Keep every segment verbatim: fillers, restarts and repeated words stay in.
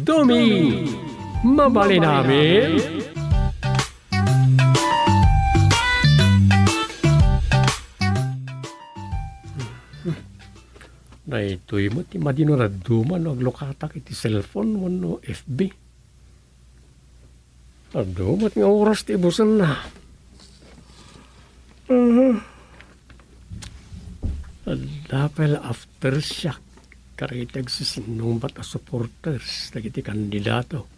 Duming, mabalin amin. Daytoy met ti madi no dadduma no aglukatak iti cellphone wenno F B. Adu met nga oras ti ibusenna. Mhm. Adda pay la aftershock kadagiti agsisinnungbat a supporters dagiti kandidato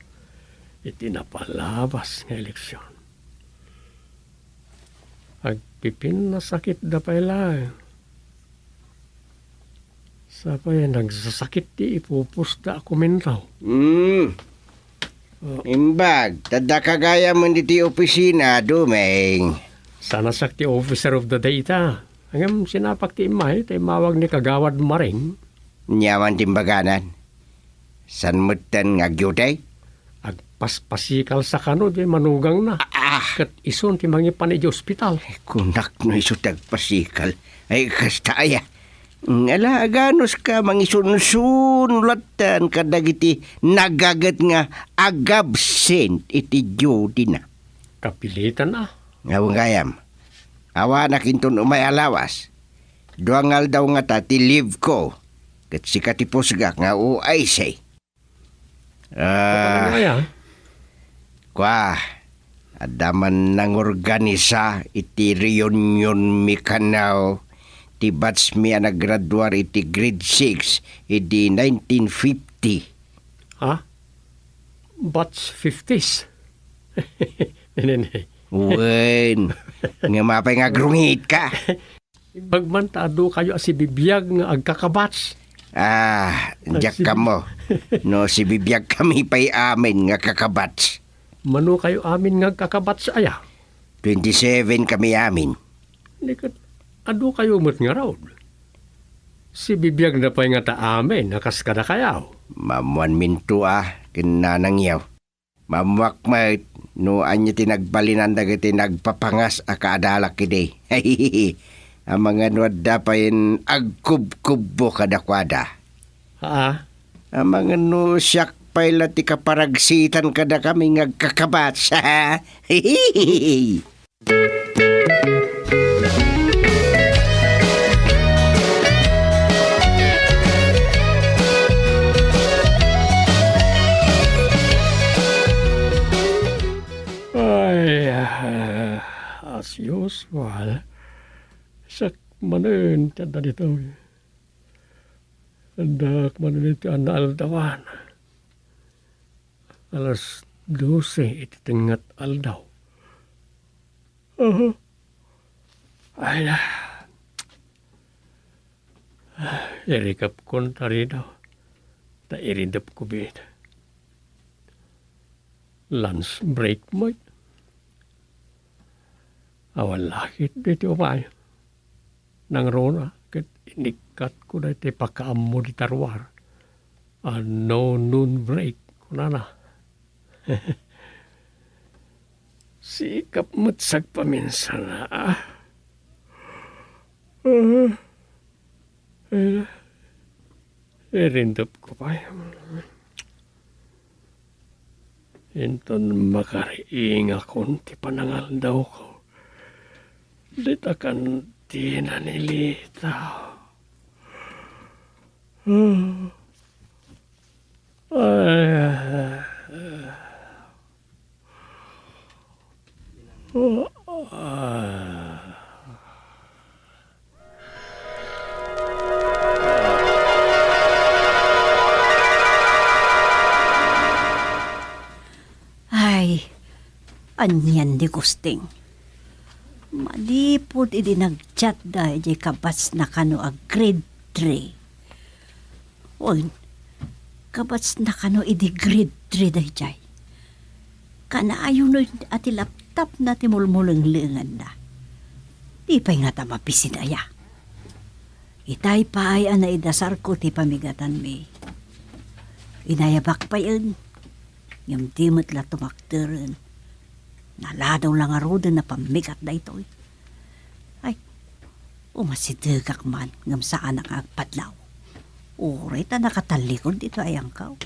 iti napalabas nga eleksion. Agpipinnasakitda pay laeng. Sapay a nagsasakit ti ipupusda a kumentaw. Hmm. Oh. Imbag, ta adda ka gayamen iti opisina, Duming. Saan a siak ti officer of the day ita. Ngem sinapak ti immay ta immawag ni Kagawad Maring. Ania man ti imbaganan? Saan metten nga agdutay? Agpaspasikalsa kano diay manugangna. Ah, ah. Ket isun ti mangipan idiay ospital. Ay, kunak no isu ti agpasikal. Ay, kasta aya. Ngala, aganos ka mangisunsun lattan kadagiti nagaget nga agabsent iti duty-na. Kapilitan a. Nga gayam. Awanak inton umay a lawas. Dua nga aldaw ngata ti leave ko. Ket sika ti pusgak nga uaysay. Ah. Kapanan aya? Kua, adda man nangorganisa iti reunion mi kano ti batch mi a naggraduar iti grade six idi nineteen fifty. Ha? Batch fifties? Nene. Wen, nga mapay nga agrungit ka. Imbag man ta adu kayo a sibibiag nga agkakabats. Ah, diak Agsibi- kammo. No sibibiag kami pay amin nga kakabats. Mano kayo amin nga agkakabats aya? Twenty-seven kami amin. Ni ket, adu kayo met ngarud. Sibibiag na pay ngata amin a kas kadakayo. Maammuan minto a, ken nanangyo. Maammuak met no ania ti nagbalinan dagiti nagpapangas a kaadalak idi. Amangan no adda pay agkubkubbo kadakuada. Haa? Amangan no siak pay la ti kaparagsitan kadakami nga agkakabats. Ay, ah, as usual, siak manen ti adda ditoy. Addaak manen iti naaldawan. Alas dose iti tengnga aldaw. Aha. Ay na. Irikapkon ta ridaw. Ta iridepko biit. Lunch break met. Awan lakit ditoy umay. Nangruna ket inikkatko daytoy pakaammo dita ruar a no noon break, kunana. Sikap met sagpaminsan, a. Ah. Ay, irindepko pay. Inton makariingakon ti panangaldawko, dita kantina ni Lita. Ay, Ay, anian ni Gusting? Manipud idi nag-chatda idiay kabatsna kano a grade three. Wen, kabatsna kano idi grade three daydiay. Kanayon a ti laptopna ti mulmulenglenganna. Di pay ngata mabisin aya. Itay pay a naidasarko ti pamigatanmi. Inayabak payen, ngem di met la tumakteren. Naladaw la ngaruden a pammigat daytoy. Ay, umasidegak man ngem saanak nga agpadlaw. Uray ta nakatallikod ditoy ayangkaw.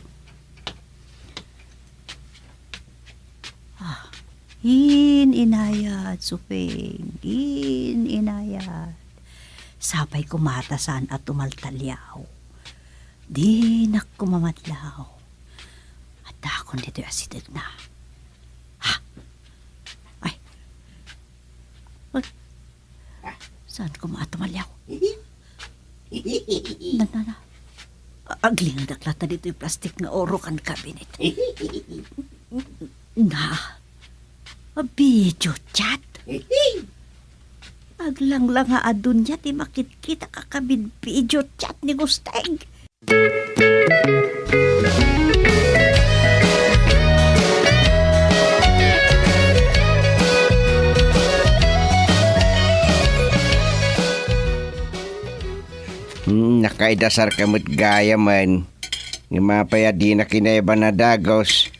Gin-inayat, Suping, gin-inayat. Sapay koma ta saan a tumaltaliaw. Dinak koma madlaw. Addakon ditoy asidegna. Ha? Ay. Ay. Saan koma a tumalyaw? Na, na, na. A-, aglingdak latta ditoy plastik nga oro kan kabinet. Na. A video chat? Aglangla nga adun ti makitkita ka kabid video chat ni Gusteng. Hmm, nakaidasar ka met gayamen. Ngem apay a dina kinayaban a dagus?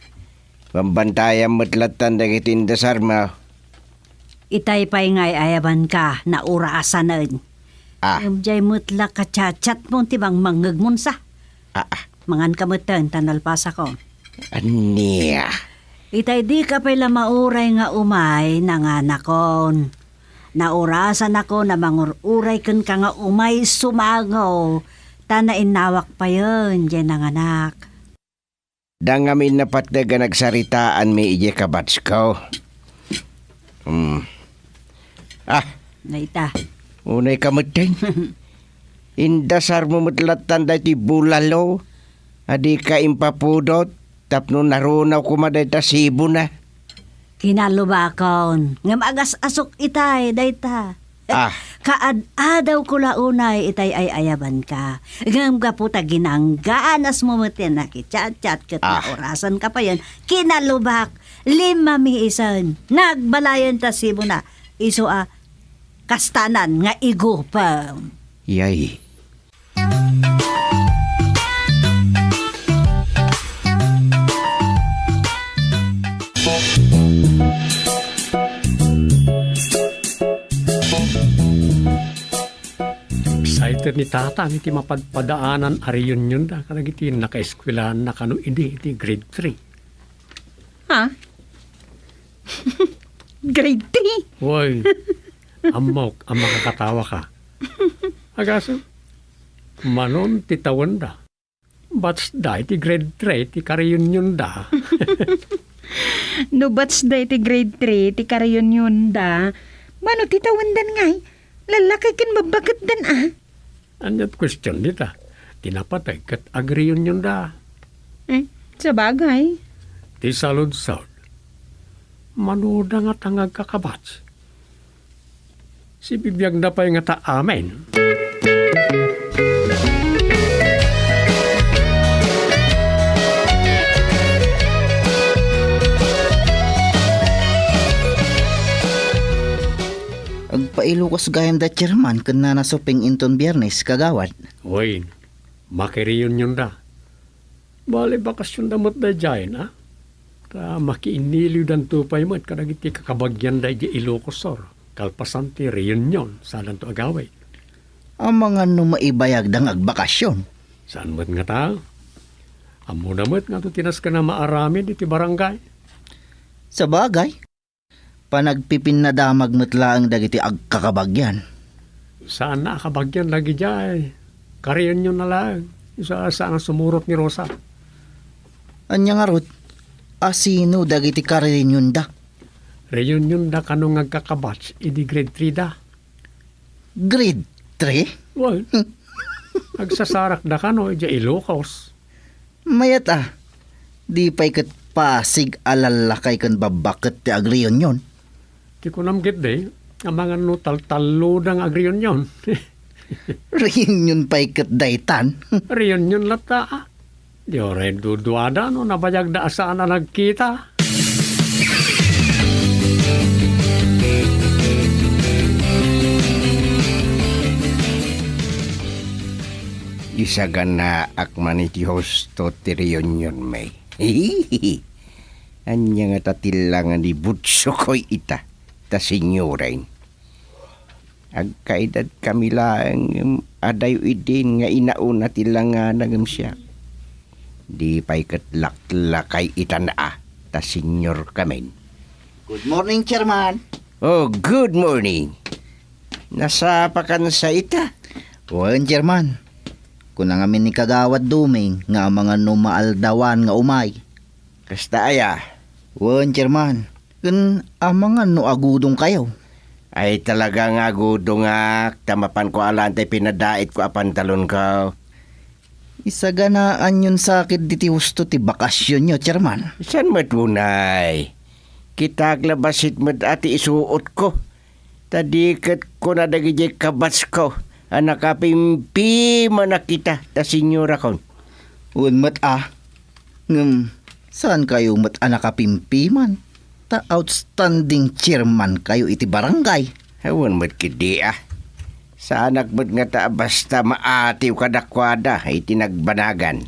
Bambantayam met lattan dagiti indasarmo. Itay pay nga ay-ayabanka, naurasanen. Ah. Ngem diay met la kachatchatmo ti mangmangngegmon sa. Ah, ah. Manganka metten ta nalpasakon. Ania? Itay dika pay la mauray nga umay, nanganakon. Naurasanakon a mangur-uray kenka nga umay sumango, ta nainnawak payen diay nanganak. Da ngamin napateg a nagsaritaanmi idiay kabatsko. Hmm. Ah. Dayta. Unay ka metten. Indasarmo met lattan daytoy bulalo a dika impapudot tapno narunaw koma dayta sibona. Kinalubakon, ngem agas-asok itay dayta. Ah. Kaad-adawko la unay itay ay-ayabanka. Ngem gapu ta ginanggaanasmo met ti nakichatchat ket Ah. naurasanka payen, kinalubak, limmamiisen, nagbalayen ta sibona. Isu a kastanan nga igupem. Yay. Excited ni Tatang iti mapadpadaanan a reunionda kadagiti nakaeskuelaanna kano idi iti grade three. Ha? Grade three? Woy, ammok a makakatawaka. Agasem, manon ti tawenda. Batchda iti grade three ti kareunionda. No batchda iti grade three ti kareunionda, mano ti tawendan ngay? Lallakay ken babbaketdan a? Ania't question dita? Ti napateg ket agreunionda. Eh, sabagay. Ti saludsod, manoda ngata nga agkakabatch? Sibibiagda pay ngata amin. Agpailukas gayam da Chairman ken Nana Suping inton Biyernes, Kagawad. Wen, makireunionda. Bale, bakasionda met daydiayen, a? Ta makiinniliwdanto pay met kadagiti kakabagianda idiay Ilocos Sur, kalpasan ti reunion, saandanto agawid. Amangan no maibayagda nga agbakasion? Saan met ngata? Ammoda met nga adda ti nasken a maaramid iti barangay. Sabagay. Panagpipinnadamag met laeng dagiti agkakabagian. Saanna a kabagian dagidiay. Kareunionna laeng. Isu a saan a sumurot ni Rosa. Ania ngarud, a sino dagiti kareunionda? Reunionda kano nga agkakabatch idi grade three da. Grade three? Wen, agsasarakda kano idiay Ilocos. Mayat a, di pay ket Pasig a lallakay ken babbaket ti agreunion. Ti kunam ketdi, amangan no taltalloda nga agreunion. Reunion pay ket daytan. Reunion latta, a. Di uray duduada no nabayagda a saan a nagkita. Isaganaak man iti husto ti reunionmi. Ania ngata ti langan ni Butsukoy ita, ta senioren? Agkaedadkami laeng ngem adayo idin nga inauna ti langana ngem siak. Di pay ket laklakay itan a, ta seniorkamin. Good morning, Chairman. Oh, good morning. Nasapakan sa ita? Wen, Chairman. Kuna ngamin ni Kagawad Duming nga amangan no maaldawan nga umay. Kasta aya? Wen, Chairman. Ken amangan no agudong kayo. Ay, talaga nga agudongak, ta mapan ko alan tay pinadait ko a pantalon ko. Isaganaan yon sakit diti husto ti bakasyon nyo, Chairman. San met unay? Kita aglabas met a ti isuot ko. Ta di ket kuna dagidiay kabats ko a nakapimpiman a kita ta senyorakon. Wen met a. Ngem, saan kayo met a nakapimpiman? Ta outstanding chairman kayo iti barangay. Awan met kidi a. Saanak met nga ta basta maatiw kadakuada iti nagbanagan.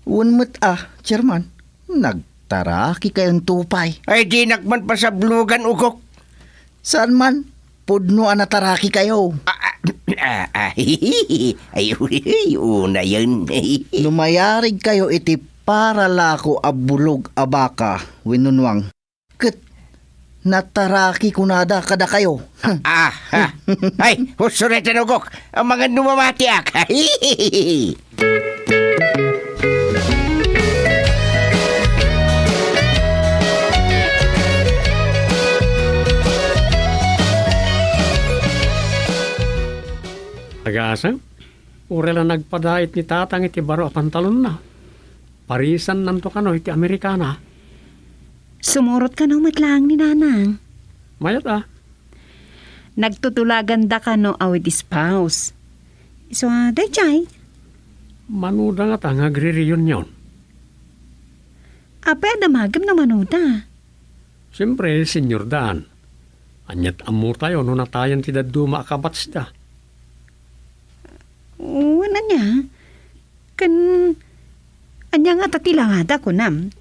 Wen met a, Chairman. Nagtaraki kayon tupay. Ay, dinak man pasablogan, ugok. Saan man, pudno a nataraki kayo. Ah, ah, ah, ah, ay, uy, unayen. No mayarig kayo iti paralako a bulog a baka, wenno nuang, ket nataraki kunada kadakayo. Ah, ah. Ay, husureten, ugok. Amangan no mamatiak. Agasa, uray la nagpadait ni Tatang iti baro a pantalonna. Parisannanto kano iti Amerikana. Sumurot kano met laeng ni Nanang. Mayat a. Nagtutulaganda kano a with spouse. Isu a, daydiay. Manuda ngata nga agre-reunion. Apay a damagem no manuda? Siempre, Senyor Dan. Ania't ammotayo no natayan ti dadduma a kabatsda? Wen, ania? Ken ania ngata ti langada, kunam?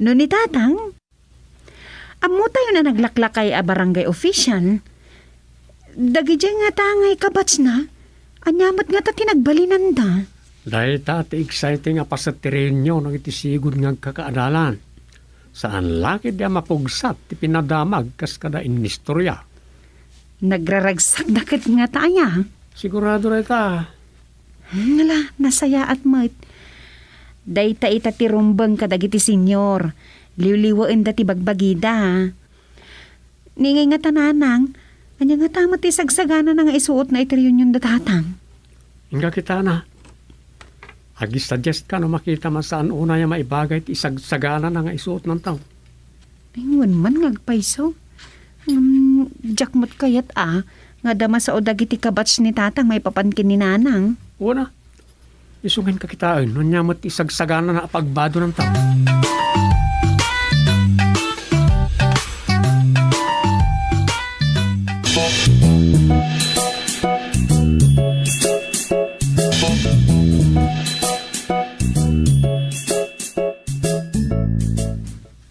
No ni Tatang, ammotayo a naglaklakay a barangay official. Dagidiay ngata nga ikabatsna, ania met ngata ti nagbalinanda? Dayta ti exciting a paset ti reunion iti sigud nga agkakaadalan. Saan la ketdi a mapugsat ti pinadamag kas kada inistorya. Nagraragsakda ket ngata aya? Sigurado dayta. Hmm, ala, nasayaat met. Dayta ita ti rumbeng kadagiti senior. Liwliwaenda ti bagbagida. Ni ngay ngata, Nanang, ania ngata met ti sagsaganana nga isuotna iti reunion da Tatang? Inka kitana. Agisuggest ka no makita man saan unay a maibagay ti sagsaganana nga isuotnanto. Ay, wen man nga agpayso. Ngem, diak met kayat a, nga adda masao dagiti kabatch ni Tatang maipapan ken ni Nanang. Wen a. Isu ngan kakitaen no ania met ti sagsaganana a pagbadonanto.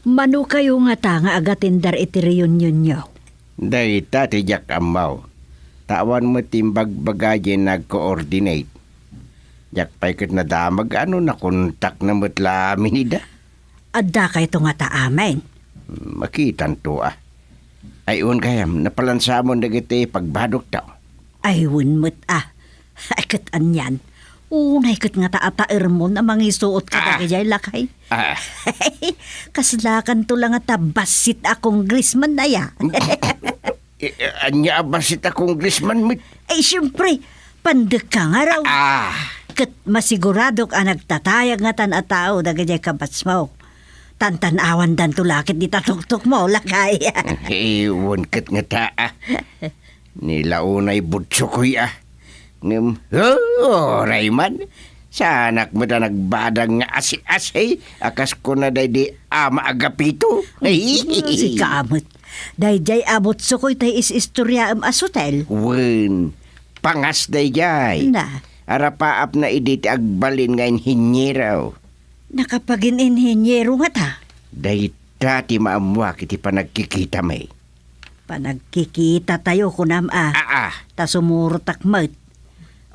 Mano kayo ngata nga agatender iti reunionyo? Dayta ti diak ammo. Ta awan met ti imbagbaga diay nag-coordinate. Diak pay ket nadamag a no nakontakna met la amin ida. Adda kayto ngata amin? Makitanto a. Ay, wen gayam, napalansamon dagiti pagbadokto. Ay, wen met a. Ay, ket anian. Unay ket ngata a taermon a mangisuot ka Ah. dagijay lakay. Ah. Kaslakanto la ngata bassit a congressman aya. Eh, eh, ania a bassit a congressman met? Ay, siyempre, pandek ka nga raw. Ah. Ket masiguradok a nagtatayag ngatan a tao dagijay kabatsmo. Tantan-awandanto la ket dita tuktukmo, lakay. Eh, wen ket ngata, ah. Ni la unay butsokoy a. Ngem, oh, uray man. Saanak met a nagbadang nga asi-asi a kas kuna daydi Ama Agapito. Sika met. Daydiay a butsokoy tay is-istoriaem a sutel. Wen, pangas daydiay. Na. Arapaapna idi ti agbalin nga inhiniero. Nakapagin-inhiniero ngata? Dayta ti maammuak iti panagkikitami. Panagkikitatayo, kunam a. Ah, ah. Ta sumurotak met.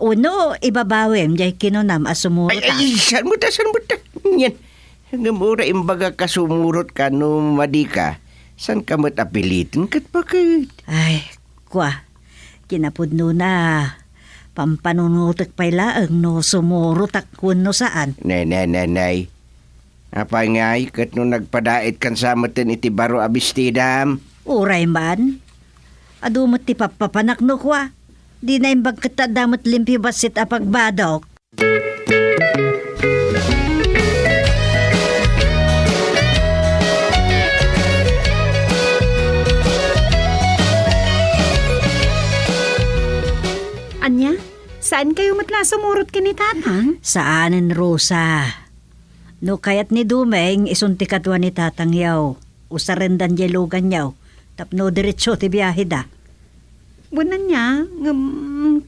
Wenno, ibabawem, diay kinunam a sumurotak. Ay, ay, saan mo ta, saan mo ta? Yan. Ngem uray imbagak a sumurotka no madika, Saanka met a piliten ket baket? Ay, kua, kinapudnona, pampanunotek pay laeng no sumurotak wenno saan. Nay, nay, nay, nay. Apay ngay ket no nagpadaitkan sa meten iti baro a bestidam? Uray man. Adu met ti pappapanak no kua. Di naimbag ket adda met limpio bassit a pagbadok. Ania? Saankayo met la a sumurot ken ni Tatang? Saanen, Rosa. No kayat ni Doming, isun ti kadua ni Tatangyo. Usarenda diay luganyo tapno diretso ti biaheda. Wen ania, ngem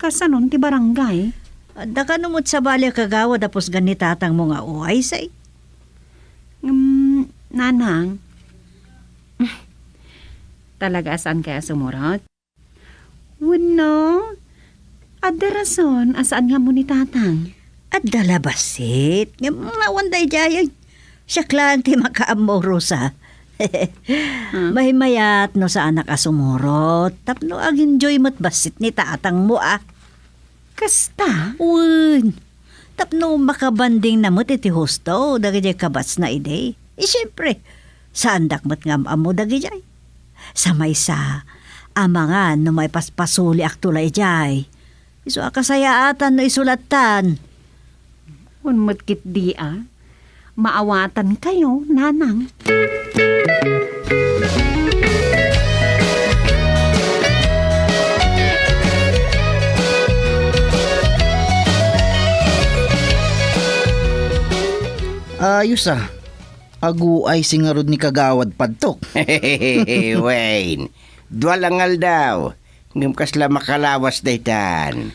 kasanon ti barangay? Adda kano met sabali a kagawad a pusgan ni tatangmo nga uaysay? Ngem, Nanang, talaga a saankayo a sumurot? Wenno, adda rason a saan nga ammo ni Tatang? Adda la bassit. Ngem awan daydiay. Siak laeng ti makaammo, Rosa. Ah. Maymayat no saanak a sumurot tapno aginjoy met bassit ni tatangmo, a. Kasta? Wen, tapno makabandingna met iti husto dagiti kabatsna idi. E, siempre, saandak met nga am-ammo dagidiay. Sa maysa, amangan no maipaspasuliakto la idiay. Isu a kasayaatan no isu lattan. Wen met ketdi a, maawatankayo, Nanang. Ayos a. Aguaysi ngarud ni Kagawad Padtok. Wen, dua la nga aldaw. Ngem kasla makalawas daytan.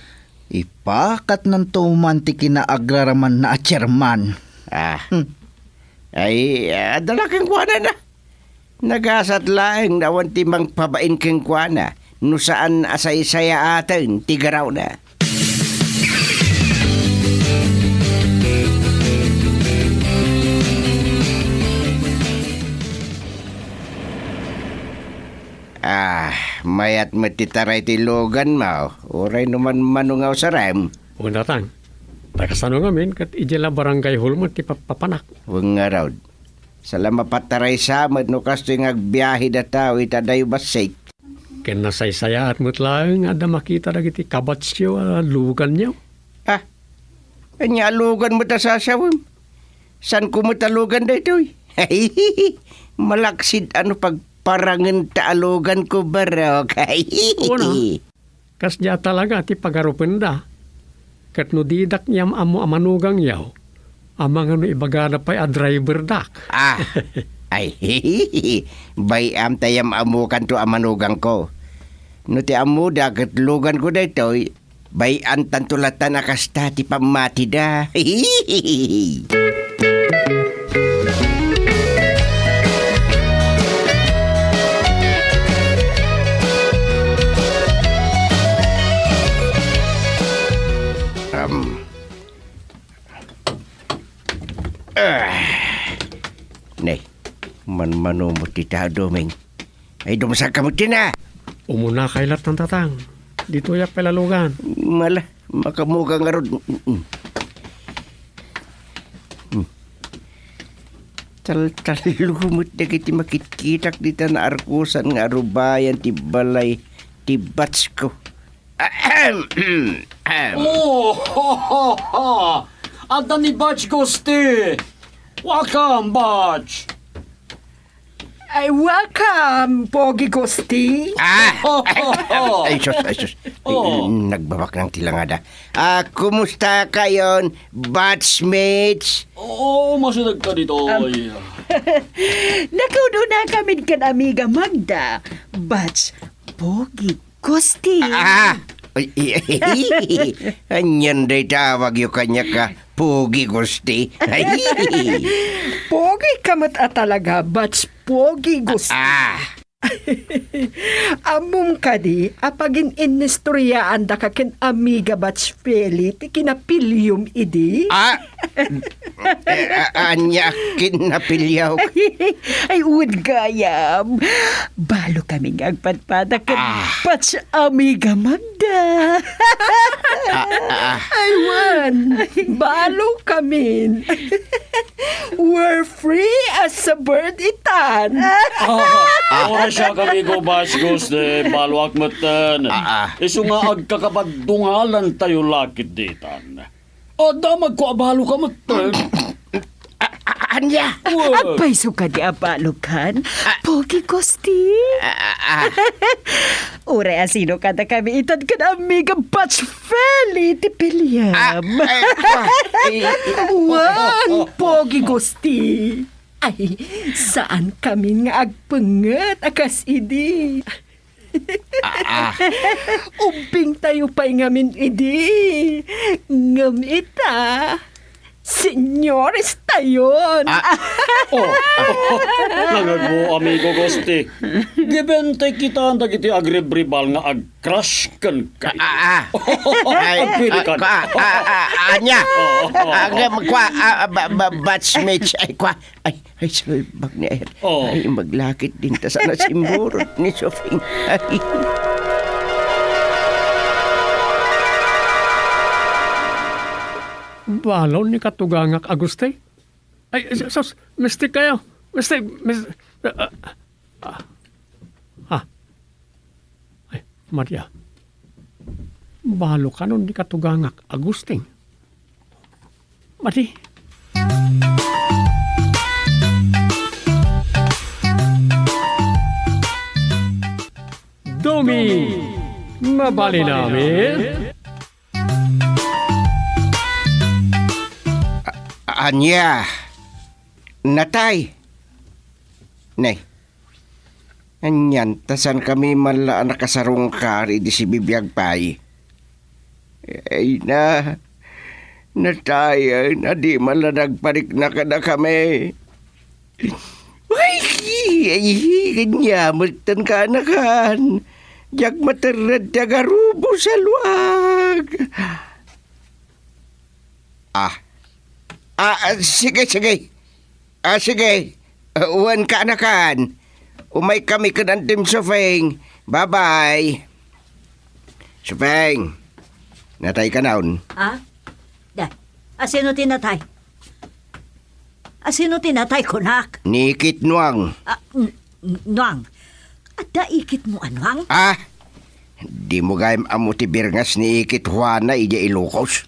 Ipakatnanto man ti kinaagraramanna a chairman. Ah. Hmm. Ay, adda la kenkuana na. Nagasat laeng no awan ti mangpabain kenkuana no saan a saysayaaten ti garawna. Ah, mayat met ti taray ti luganmo, uray no manmano nga usarem. Wen, Tatang. Ta kasano ngamin ket idiay la barangay hall met ti pappapanak? Wen ngarud. Saan la mapataraysa met no kastoy nga agbiahe dataw ita dayo bassit. Ken nasaysayaat met laeng nga adda makita dagiti kabatsyo a luganyo. Ah, ania a lugan met a sasawem? Saanko met a lugan daytoy? Malaksid a no pagparangenta a luganko, barok. Wen a. Kasdiay talaga ti pagarupenda. Ket no didak yam-ammo a manugangyo, amangan no ibagada pay a driverdak. Ah, ay, bay-am ta yam-ammokanto a manugangko. No ti ammoda ket luganko daytoy, bay-antanto lattan a kasta ti pammatida. Am. Ah. Ne, manmano met ti tao, Doming. Ay, dumasagka met tina. Umunakay lattan, Tatang. Ditoyak pay la lugan. Mala, makamuga ngarud. Mm, mm. Hmm. Taltallo met dagiti makitkitak dita naarkosan nga arubayan ti balay ti batsko. Ahem, ahem. Oh, ha, ha, ha. Adda ni Batch Gusti. Welcome, Batch. Ay, welcome, Pogi Gusti. Ah! Ho, ho, ho. Ay, sus, ay, sus. Oh. Ay, nagbabaknang ti langada. Ah, kumusta kayon, batchmates? Oo, masideg ka dito. Um, ay. Nakauna kami kan Amiga Magda, batch Pogi Gusti. Ah! Ay, ay, ay. Anian dayta awagyo kaniak a Pogi Gusti? Ay. Pogi ka met a talaga, batch Pogi Gusti. Ah! Ammom kadi a pagin-inistoryaandaka ken Amiga Batch Feli ti kinapiliom idi? Ah, eh, a-, ania kinapiliok? Ay, wen gayam. Balo kami nga agpadpada ken Ah. Batch Amiga Magda. Ah, ah, ah. Ay, wen. Balo kamin. We're free as a bird itan. Ah, oras siya kami ko, Basgos, de, balo ak metten. Ah, ah. Isu nga agkakapaddungalan tayo lakit ditan. Adda magkuabalo ka metten. Ah, ah, ania? Uy. Agpayso ka di abalo kan? Ah. Pogi Gusti. Ah, ah, ah. Uray asino kada kami itan ken Amiga Batch Feli ti piliam. Ah, eh, ah, eh, Wen, Pogi Gusti. Ay, saan kami nga agpenget a kas idi. Ah, ah. Ubbing tayo pay ngamin idi. Ngem ita, senyores tayon. Ah. Oh, oh, oh. Nangagmo, amigo Gusti. Gibentay kita dagiti agribribal nga ag-crush ken kay. Ah, ah, ah. Ay, agpili ka. Ah, ah, ah, ah, ania? Oh, oh, oh. Ah, ngem, kua, ah, ah, ba-, ba-, batchmates, ay, kua. Ay, ay, salbag ni Ayan. Oh. Ay, maglakit din ta sana simurot ni Sofing. Ay. Balon ni katugangak Aguste? Ay, sus, mistik kayo. Mistik, mis-, ah, ah, ah. Ay, Maria. Balo kanon ni katugangak, Agustin. Madi. Dumi, mabalin amin. A-, ania? Natay. Nay. Anian, ta saan kami man la a nakasarungkar idi sibibiag pay. Ay na, natayen a di man la nagparikna kadakami. Ay, ay, ania met tan kaanakan. Diak materred ti agarubos a luag. Ah. Ah, ah, sige, sige. Ah, sige. Ah, wen kaanakan. Umay kami ken Antim Sofeng. Bye-bye. Sofeng, natay kanon. Ah? Da, asino ti natay? Asino ti natay, kunak? Ni Ikit Nuang. Ah, n-, n-, Nuang. Adda ikitmo a Nuang? Ah, dimo gayam ammo ti birngas ni Ikit Juana idiay Ilocos?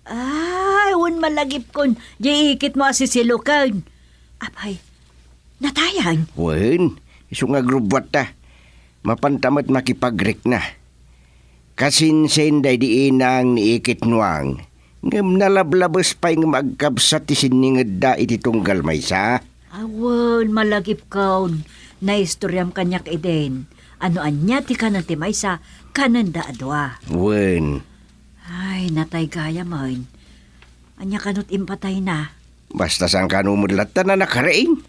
Ay, wen malagipkon, diay ikitmo a sisiluken. Apay, natayan? Wen, isu nga agrubbuatta. Mapanta met makipagrikna. Kasinsin daydi inang ni Ikit Nuang, ngem nalablabes pay ngem agkabsat ti sinningedda iti tunggal maysa. Awan, malagipkon, naistoriam kaniak idin. No ania ti kanen ti maysa, kanenda a dua. Wen. Ay, natay gayam. Ania kanot impatayna? Basta saan kano met latta a nakariing.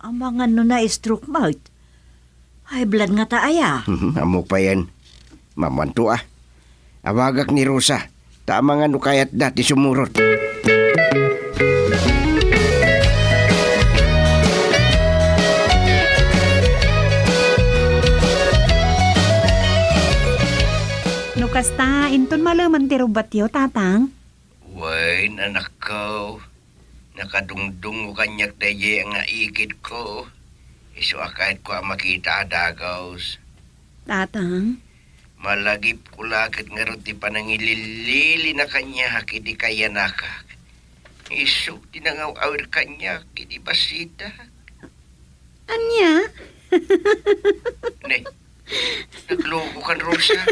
Amangan no na-stroke met. High blood ngata aya? Mhm, ammok payen. Mamanto a. Awagak ni Rosa. Ta amangan no kayatda ti sumurot. No kasta, inton malemen ti rubbatyo, Tatang? Wen, anakko, nakadungdungngo kaniak daydiay nga ikitko. Isu a kayatko a makita a dagus. Tatang? Malagipko la ket ngarud ti panangilillilina kaniak idi kayanakak. Isu ti nangaw-awir kaniak idi bassitak. Ania? Ne, nagluko kan, Rosa.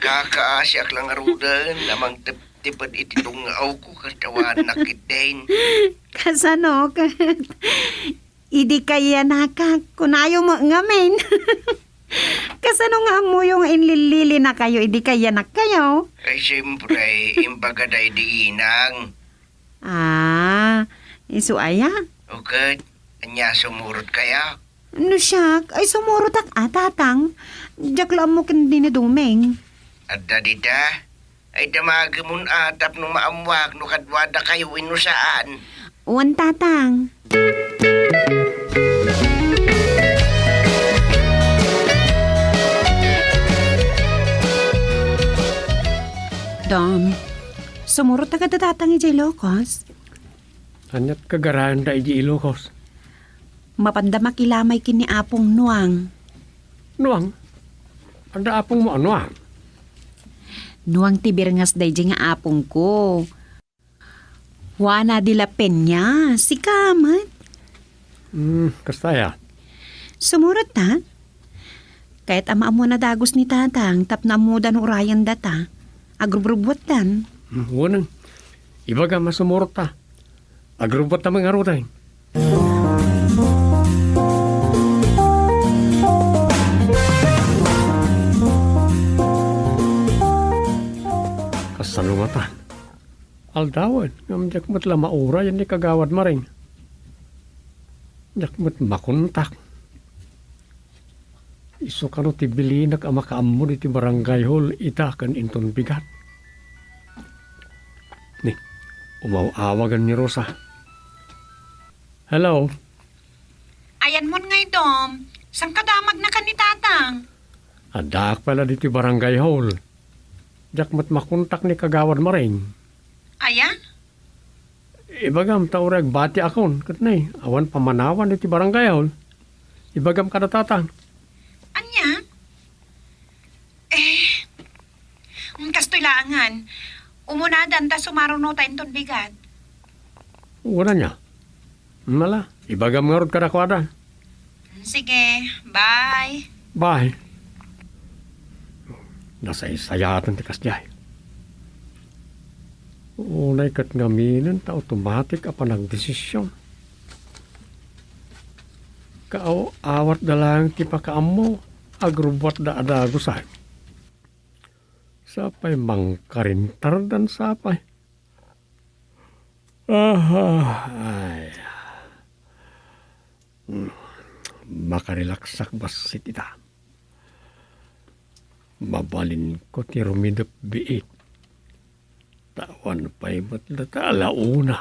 Kakaasiak la ngaruden a mangtepteped iti tungawko ket awanak ketdin. Kasano ket? Idi kayanakak, kunayo met ngamin. Kasano nga ammoyo nga inlillilinakayo idi kayanakkayo? Ay, siyempre, imbaga daydi inang. Ah, isu aya? O ket, ania sumurot kaya? No siak, ay sumurotak a, Tatang. Diak la ammo ken ni Doming. Adda dita? Ay damagemon a tapno maammoak no kaduadakayo wenno saan. Wen, Tatang. Dom, sumurot ta kada Tatang idiay Ilocos. Aniat kagarayanda idiay Ilocos? Mapanda makilamay ken ni Apong Nuang. Nuang? Adda apongmo a Nuang? Nuang ti birngas daydiay nga apongko. Juana de la Peña, sika met. Hmm, kasta aya? Sumurot ta. Kayat a maammoan a dagus ni Tatang tapno ammoda no urayenda ta. Agrubrubuatdan. Hmm, wen. Ibagam a sumurot ta. Agrubbuatta met ngaruden. Kasano ngatan? Aldawen, ngem diak met la mauray ni Kagawad Maring. Diak met makontak. Isu kano ti bilinak a makaammo iti barangay hall ita ken inton bigat. Ni, umaw-awagan ni Rosa. Hello? Ayanmon ngay, Dom. Saan ka damagna ken ni Tatang? Addaak pay la ditoy barangay hall. Diak met makontak ni Kagawad Maring. Aya? Ibagam ta uray agbatiakon, ket nay, awan pammanawan iti barangay hall. Ibagam kada Tatang. Ania? Eh, mm, kastoy laangan. Umunadan ta sumaruno ta inton bigat. Wen ania? Mala, ibagam ngarud kadakuada. Sige, bye. Bye. Nasaysayaten ti kasdiay. Unay ket ngaminen ta automatic a panagdesisyon. Kaaw-awatda laeng ti pakaammo, agrubbuatda a dagusan. Sapay mangkarintardan sapay. Aha, ay. Hmm, makarelaksak bassit ita. Mabalinko ti rumidep biit. Ta awan pay met data a launa.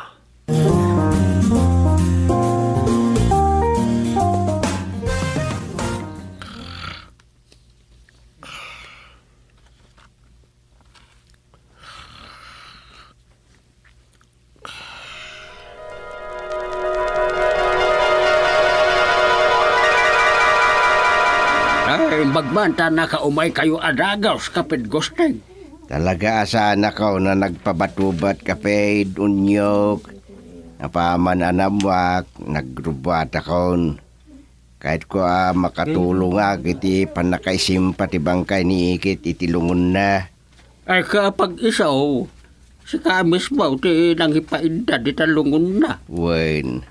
Ay, magmanta nakaumay kayo a dagus, Kapit Gusting. Talaga a saanakaw a nagpabatubat, Kapit Unyok. Apaman a naammoak, nagrubbuatakon. Kayatko a makatulongak iti pannakaisimpa ti bangkay ni Ikit iti lungonna. Ay, kapag isu, sika mismo ti nangipaidda dita lungonna. Wen,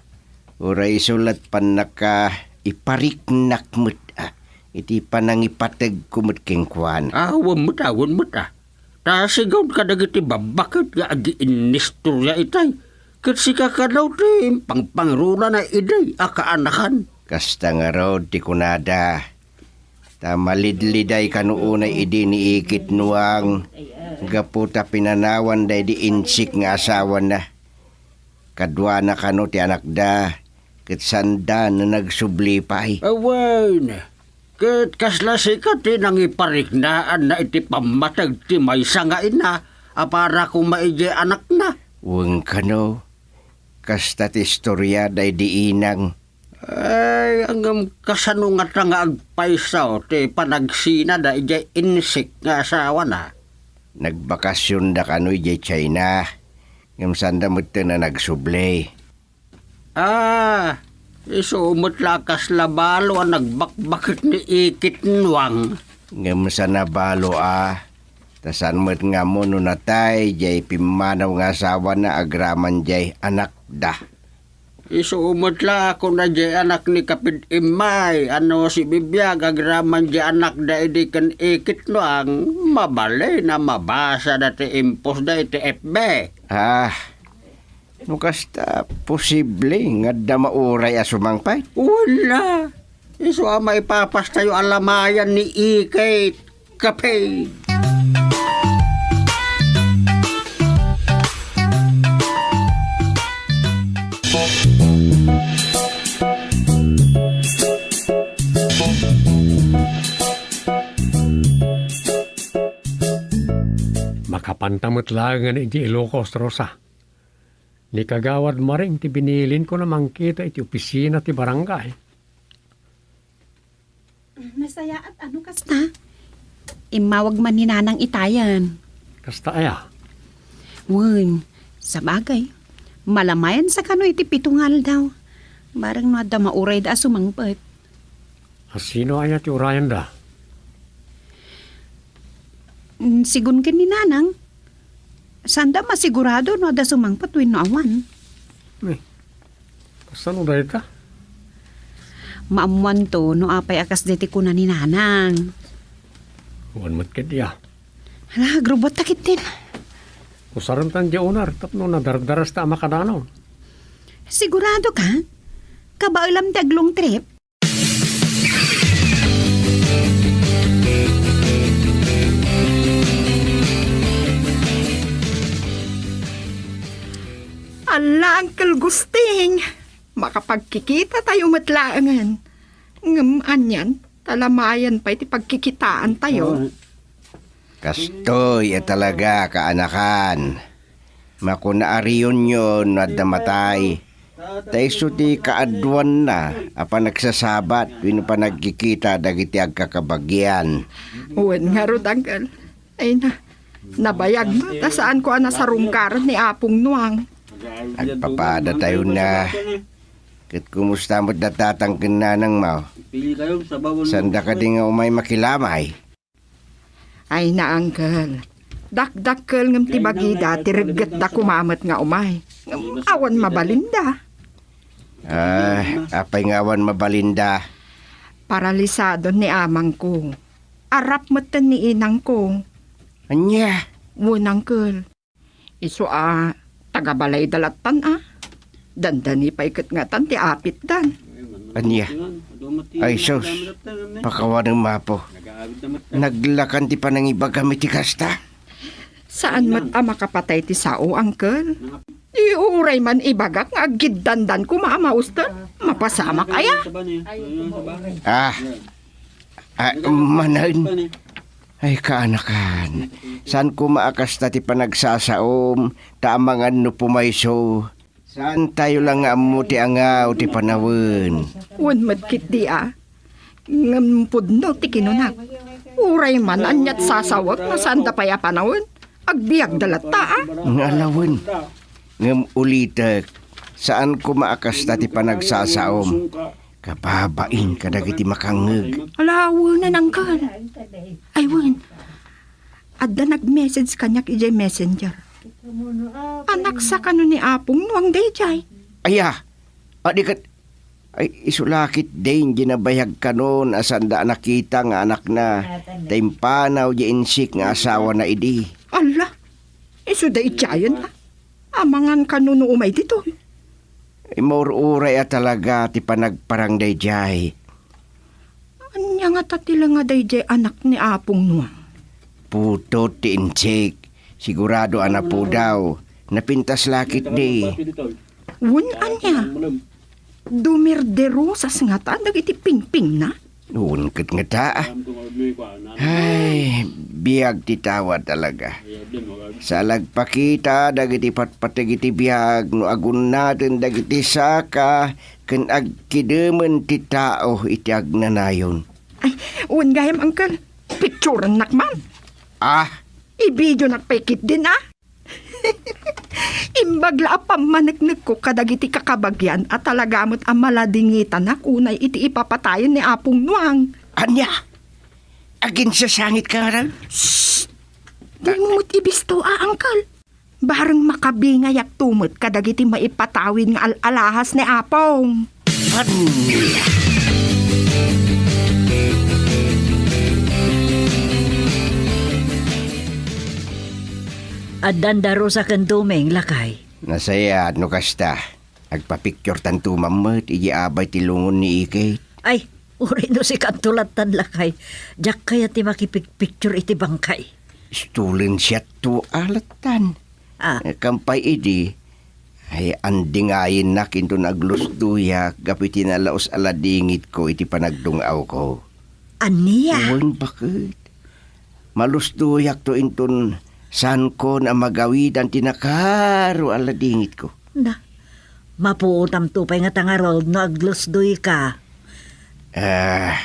uray isu la't pannakaipariknak met, a, iti panangipategko met kenkuana. Awan met, awan met, a. Ta sigaw kadagiti babbaket nga agiinnistorya itay, ket sika kano ti impangpangrunana idi a kaanakan. Kasta ngarud ti kunada. Ta malidliday kano unay idi ni Ikit Nuang gapu ta pinanawan daydi insik nga asawana. Kaduana kano ti anakda, ket saanda a nagsubli pay. Awan, ket kasla sika ti nangipariknaanna iti pammateg ti maysa nga ina a para koma idiay anakna. Wen kano, kasta ti istorya daydi inang. Ay, ngem kasano ngata nga agpayso ti panagsinada idiay insik nga asawana? Nagbakasionda kano idiay China, ngem saanda metten a nagsubli. Ah, isu met la kasla balo a nagbakbaket ni Ikit Nuang. Ngem saan a balo a, ta saan met nga ammo no natay diay pimmanaw nga asawana agraman diay anakda. Isu met la a kuna diay anak ni Kapit Immay a no sibibiag agraman diay anakda idi ken Ikit Nuang, mabalin a mabasada ti imposda iti F B. Ah, no kasta, posible nga adda mauray a sumangpet? Wen la. Isu a maipapastayo a lamayan ni Ikay Kapay. Makapanta met laengen idiay Ilocos, Rosa. Ni Kagawad Maring ti binilinko a mangkita iti opisina ti barangay. Nasayaat, ano kasta? Immawag man ni Nanang itayan. Kasta aya? Wen, sabagay. Malamayan sa kano iti pito nga aldaw. Barang no adda maurayda a sumangpet. A sino aya ti urayanda? Mm, sigun ken ni Nanang, saanda masigurado no adda sumangpet wenno awan. Eh, kasano dayta? Maammoanto no apay a kasdi ti kuna ni Nanang. Awan met ket iya. Hala, agrubot ta ketdin. Usarem tan di unar tapno nadardarasta a makadanon. Sigurado ka? Kabaelam ti aglong trip? Alla, Uncle Gusting, makapagkikitatayo met laengen. Ngem anian, ta lamayan pay ti pagkikitaantayo. Kastoy a talaga, kaanakan. Makuna a reunion no adda matay. Ta isu ti kaaduanna a panagsasabat wenno panagkikita dagiti agkakabagian. Wen ngarud, Uncle. Ay na, nabayag ta saanko a nasarungkaran ni Apong Nuang. Agpapadatayo na. Ket kumusta met da tatang ken nanangmo? Saanda kadi nga umay makilamay? Ay na, Uncle. Dakdakkel ngem ti bagida ti reggetda koma met nga umay. Ngem awan mabalinda. Ah, apay nga awan mabalinda? Paralisado ni amangko. Arap metten ni inangko. Ania? Wen, Uncle. Isu a taga-balayda lattan a. Dandani pay ket ngatan ti apitdan. Ania? Ay sus, pakawanem, Apo. Naglakan ti panangibagam iti kasta. Saan met a makapatay ti sao, Uncle? Di uray man ibagak nga aggiddandan koma a mausten. Mapasamak aya? Ah, Ah, manen. Ay, kaanakan. Saan koma a kasta ti panagsasaom, ta amangan no pumayso. Saantayo la nga ammo ti anga o ti panawen. Wen met ketdi a. Ngem pudno ti kinunak. Uray man aniat sasawek nga saanda pay a panawen. Agbiagda latta a. Nga alawen. Ngem ulitek, saan koma a kasta ti panagsasaom. Kababain kadagiti makangngeg. Ala, wen, Uncle. Ay, wen. Adda nag-message kaniak idiay messenger. Anak sa kano ni Apong Nuang daydiay. Aya, adi ket, ay, isu la ketdin di nabayag kanon a saanda a nakita nga anakna, ta impanaw di insik nga asawana idi. Ala, isu daydiayen a. Amangan kano no umay ditoy. Immaur-uray a talaga ti panagparang daydiay. Ania ngata ti lenga daydiay anak ni Apong Nuang? Putot ti insik. Sigurado a napudaw. Napintas la ketdi. Wen, ania? Dumirderosas ngata dagiti pingpingna? Wen ket ngata. Ay, biag ti tao a talaga. Sa lagpakita dagiti patpateg iti biag no agunnaten dagiti saka ken agkidemen ti tao iti agnanayon. Ay, wen gayam, Uncle. Picturennak man. Ah? Ibidionak pay ketdin, a? Imbag la a pammaneknekko kadagiti kakabagian a talaga met a maladingitanak unay iti ipapatayen ni Apong Nuang. Ania? Aginsasangitka ngarud? Shh! Dimo met ibisto a, Uncle. Bareng makabingayakto met kadagiti maipatawid nga al-alahas ni Apong. Ania? Addanda Rosa ken Doming, lakay. Nasayaat no kasta. Agpapicturetanto man met idiay abay ti lungon ni Ikit. Ay, Uray no sikanto lattan, lakay, diak kayat ti makipigpicture iti bangkay. Stolen shot to a lattan. Ah. Eh, kampay idi, ay, andingayennak inton aglusduyak gapu iti nalaus a ladingitko iti panagdung-awko. Ania? Wen, baket. Malusduyak to inton saanko a magawidan ti nakaro a ladingitko. Na, mapuotam to pay nga tangarod no aglusdoyka. Ah,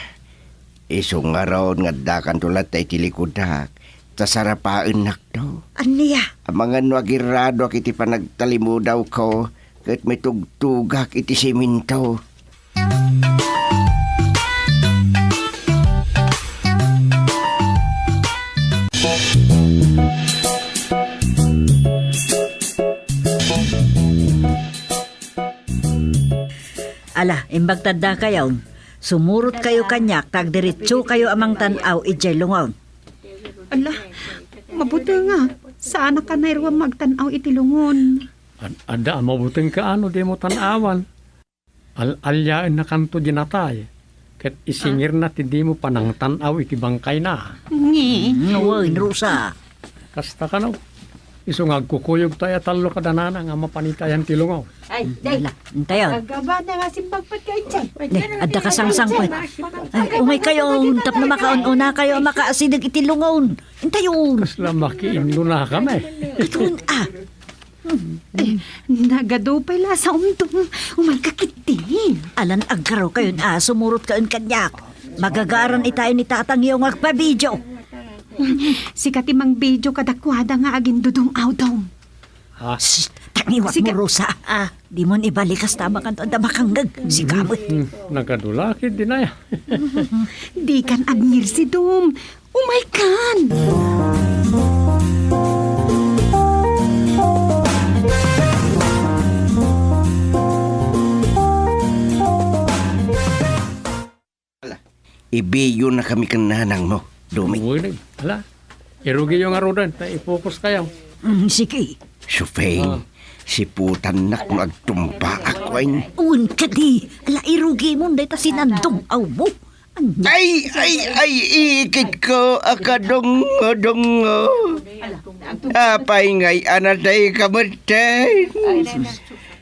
isu ngarud nga addakanto latta iti likudak, ta sarapaennakto. Ania? Amangan no agirradoak iti panagtalimudawko ket mitugtugak iti semento. Ala, imbag ta addakayo. Sumurotkayo kaniak ta agdiretsokayo a mangtan-aw idiay lungon. Ala, mabutengak. Saanak a nairua magtan-aw iti lungon. Ad-, adda a mabutengka no dimo tan-awan. Al-, alyaennakanto di natay, ket isingirna ti dimo panangtan-aw iti bangkayna. Ngi. Mm, wen, Rosa. Kasta kano, isu nga agkukuyogtayo a tallo kada nanang a mapanitayan ti lungon. Ay, day. Ala, intayon. Agabana nga simbagpatkayo, Chay. Ne, adda kasangsangpet. Ay, umaykayo, tapno makaun-unakayo a makaasideg iti lungon. Intayon. Kasla makiinno na kami. Itoon, ah. Eh, nagadu pay la sa umdum. Umayka ketdi. Alan agkarokayon a sumurotkayon kaniak. Magagaran itayo ni tatangyo nga agpabidio. Sika ti mangbidio kadakuada nga agindudong-awdom. Ha? Shh! Tangiwat mo, Rosa. Ah. Dimon ibalik kasta makanto adda makangngeg. Sika met. Hmm, nagadu la ketdin aya. Dikan agngirsidum. Umaykan! Ala, ibiyonakami ken nanangmo, Doming. Uy, ala, irugiyo ngaruden, ta ipokuskayo. Mm, sige. Supeng, ah, siputannak no agtumbaak wen. Wen kadi, ala, irugimon dayta sinandong-awmo. Ay, ay, ay, ikitko a kadungodungo. Apay ngay-an a dayka metten?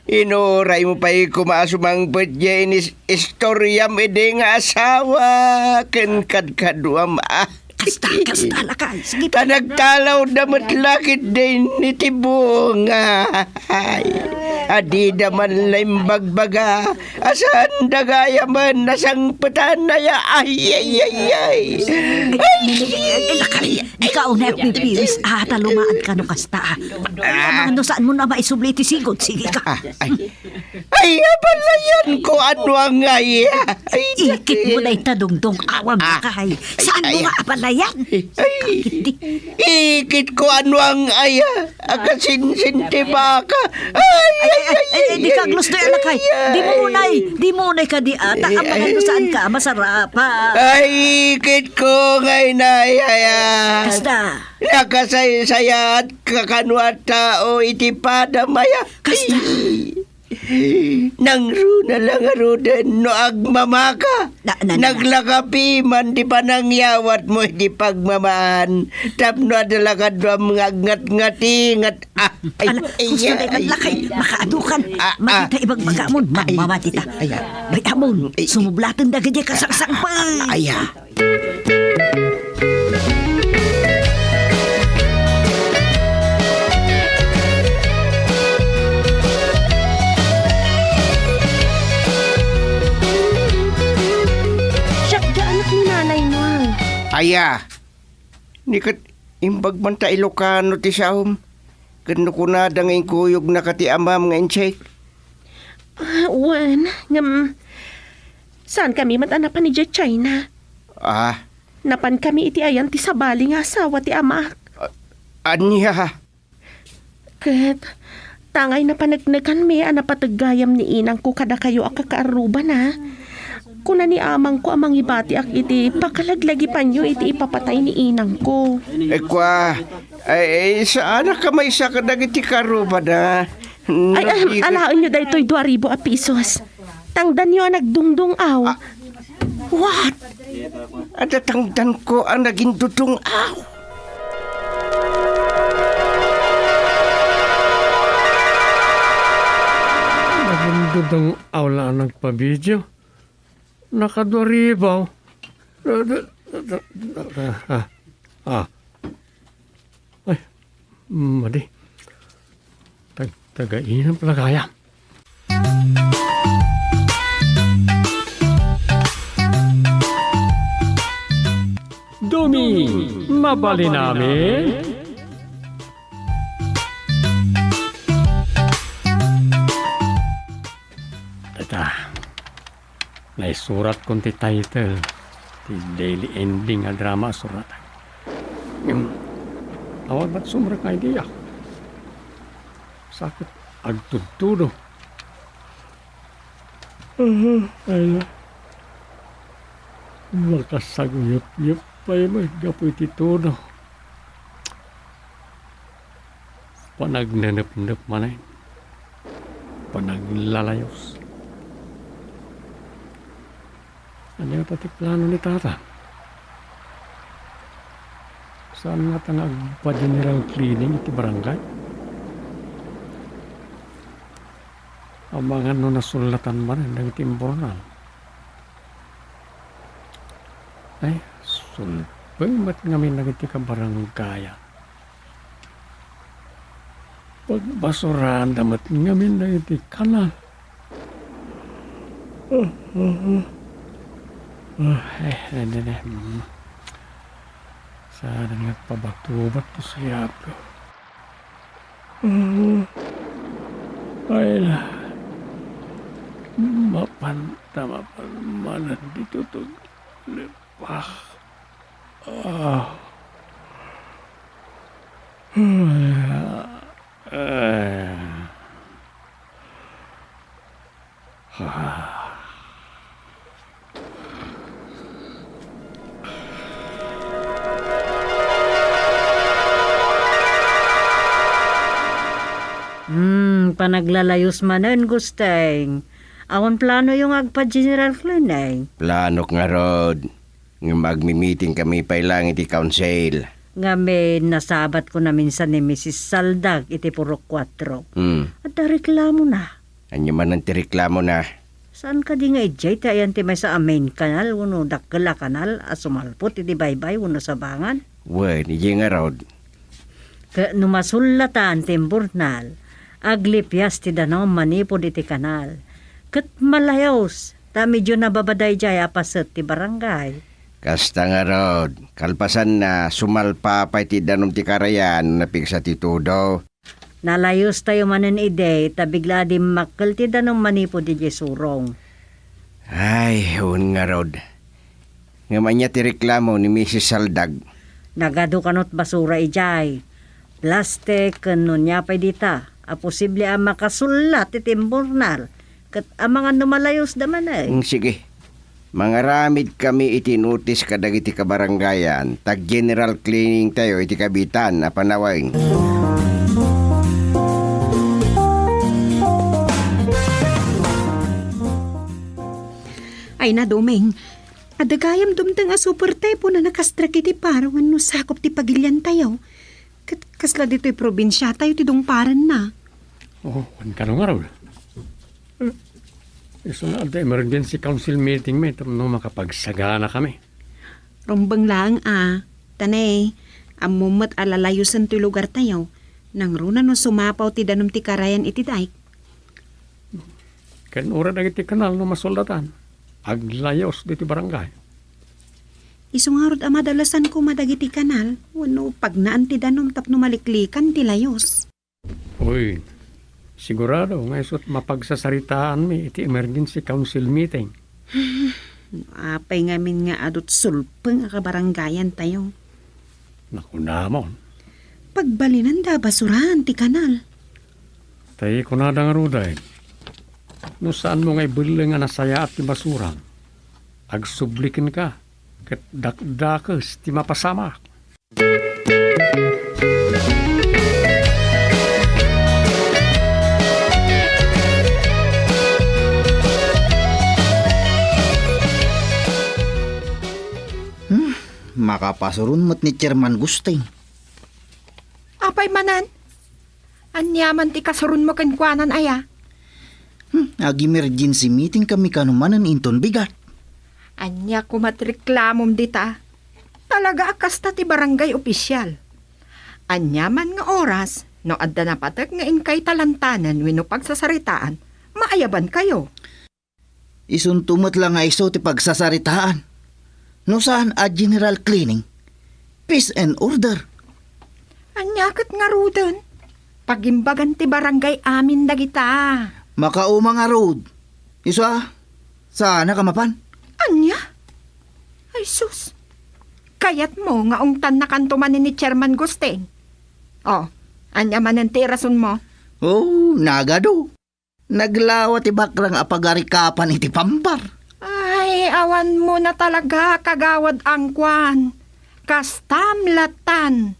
Inuraymo pay koma a sumangpet diay inis-, istoriam idi nga asawa ken kadkaduam a. Kasta, kasta, lakay. Sige. Ta nagtalawda met la ketdin iti bunga. Ay, adida man la imbagbaga. Asan dagaya man nasangpetan aya. Ay, ay, ay, ay. Ay, ay, lakay. Dika unay agpipiwis. Ah, ta lumaad ka no kasta. Ay, ah, amangan no saanmo a maisubli iti sigud. Sige ka. Ah, ay. Ay, abalayan ko ano ang aya. Ay, ikit mo na itadungdong awang, ah, lakay. Saanmo nga abalayan? Ay, ikit ko ano ang aya. Agasinsin ti baka. Ay, ay, ay, ay, ay, di ka aglustoy, anak, ay. Di mo unay, di mo unay kadi ata. Ay, amangan no saan ka masarapan. Ay, ikit ko ngay na, ay, ay, ay. Kasta. Nakasaysayat ka kano a tao iti padam, aya. Kasta. Ay. Nangruna la ngaruden no agmamaka. Na, na, na, na. Naglakapi man ti panangyawatmo iti pagmamaan tapno adda la kaduam nga agngatngatingat. Ah, ay, ala, ay, gusto ay, na ay, lakay, ay, makaadu kan. Ah, ah. Madita ibagbagamon, ay, mamati ta. Ay, ay. Bay-amon, ay, sumublaten dagiti kasangsangpet. Ay, ah. Siak da anak ni nanay mo. Aya, ni ket imbag man ta Ilocano ti saom, ket no kunada nga inkuyogna ka ti amam nga insik. Ah, wen, ngem, saan kami met a napan idiay China. Ah, Napan kami iti ayan ti sabali nga asawa ti amak. A-, ania? Ket, tangay napaneknekanmi a napateg gayam ni inangko kadakayo a kakaarrubana. Kuna ni amangko a mangibatiak iti pakalaglagipanyo iti ipapatay ni inangko. Eh, kua, ay, ay, saanak a maysa kadagiti kaarrubana. Ay, ay, alaenyo daytoy dua ribu a pisos. Tangdanyo a nagdungdung-aw. Ah. What? Adda tangdanko a nagindudung-aw. Nagindudung-aw la a nagpabidio. Nakadua ribu. Ah, ah, ah. Ay, madi. Tag-, taga-inam pala kaya. Duming, mabalin amin? Tata. Naisuratkon ti title ti daily ending a drama a surat. Ngem, awan met sumrek nga idea. Sakit agtudtudo. Ay na. Makasaguyep-yep pay met gapu iti tudo. Panagnenepnep manen. Panaglalayos. Ania ngata ti plano ni Tata? Saan ngata nga agpa-general cleaning iti barangay? Amangan no nasullatan manen dagiti imbornal. Ay, sulpeng met ngamin dagiti kabarangayan. Pagbasuraanda met ngamin dagiti kanal. Ah, ah, ah. Ah, eh, eh, eh, eh, mm. Saan nga pabatubat ti sayapko? Ah, ay na. Mapanta, mapan manen ditoy lepak. Ah. Hmm, panaglalayos manen, Gusteng. Awan planoyo nga agpa-general cleaning? Planok ngarud. Ngem agmi-meeting kami pay laeng iti council. Ngamin, nasabat ko naminsan ni Misis Saldag iti Purok Kuatro. Hmm. Adda reklamona. Ania manen ti reklamona? Saan kadi nga idiay ti ayan ti maysa a main canal wenno dakkel a kanal a sumalput iti baybay wenno sabangan? Wen, idiay ngarud. Ket no masullatan ti imbornal, aglipias ti danum manipud iti kanal. Ket malayos, ta medio nababa daydiay a paset ti barangay. Kasta ngarud, kalpasanna, sumalpa pay ti danum ti karayan no napigsa ti tudo. Nalayostayo manen idi, ta bigla a dimmakkel ti danum manipud idiay surong. Ay, wen ngarud. Ngem ania ti reklamo ni Misis Saldag? Nagadu kanot basura idiay. Plastik ken no ania pay dita a posible a makasullat iti imbornal ket amangan no malayosda manen. Mm, sige. Mangaramid kami iti notice kadagiti kabarangayan ta general cleaning tayo iti kabitan a panawen. Ay na, Doming. Adda gayam dumteng a super typhoon a nakastrak iti paro wenno sakop ti pagiliantayo. Ket kasla ditoy probinsiatayo ti dungparenna. Oh, wen kano ngarud. Isuna adda emergency council meeting met tapno makapagsagana kami. Rumbeng laeng a, ta ne, ammom met a lalayosen toy lugartayo. Nangruna no sumapaw ti danum ti karayan iti dike. Ken uray dagiti kanal no masullatan, aglayos ditoy barangay. Isu ngarud a madalasan koma dagiti kanal wenno pagnaan ti danum tapno maliklikan ti layos. Uy, sigurado nga isut' mapagsasaritaanmi iti emergency council meeting. No apay ngamin nga adut sulpeng a kabarangayantayo? Nakunamon. Pagbalinanda a basuraan ti kanal. Tay kunada ngarud, no saanmo nga ibelleng a nasayaat ti basura, agsubli kenka ket dakdakes ti mapasamak. Makapasuron met ni Chairman Gusting. Apay manen? Ania man ti kasuronmo kenkuana, aya? Hmm, ag-emergency meeting kami kano manen inton bigat. Ania koma ti reklamom dita? Talaga a kasta ti barangay opisyal. Ania man nga oras, no adda napateg nga inkay talantanen wenno pagsasaritaan, maayabankayo. Isunto met la nga isu ti pagsasaritaan. No saan a general cleaning, peace and order. Ania ket ngaruden? Pagimbagan ti barangay amin dagita. Makauma ngarud. Isu a, saanka mapan? Ania? Ay sus. Kayatmo nga ungtannakanto manen ni Chairman Gusting? O, ania manen ti irasonmo? O, nagadu. Naglawa ti bakrang a pagarikapan iti pampar. Ay, awanmo na talaga, Kagawad Angkuan. Kastam latan.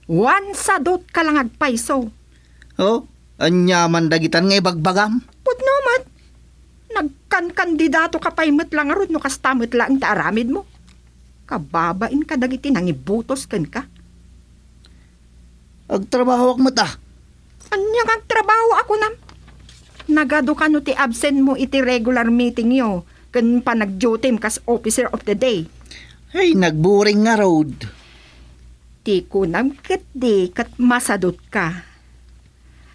Wan sadutka la nga agpayso. O, ania man dagitan nga ibagbagam? Pudno met. Nagkankandidatoka pay met la ngarud no kasta met laeng ti aramidmo. Kababain kadagiti nangibutos kenka. Agtrabahoak met a. Ania nga agtrabaho a kunam? Nagadu kano ti absent mo iti regular meeting yo ken panagdutim kas officer of the day? Ay, nagboring ngarud. Ti kunam ketdi ket masadutka.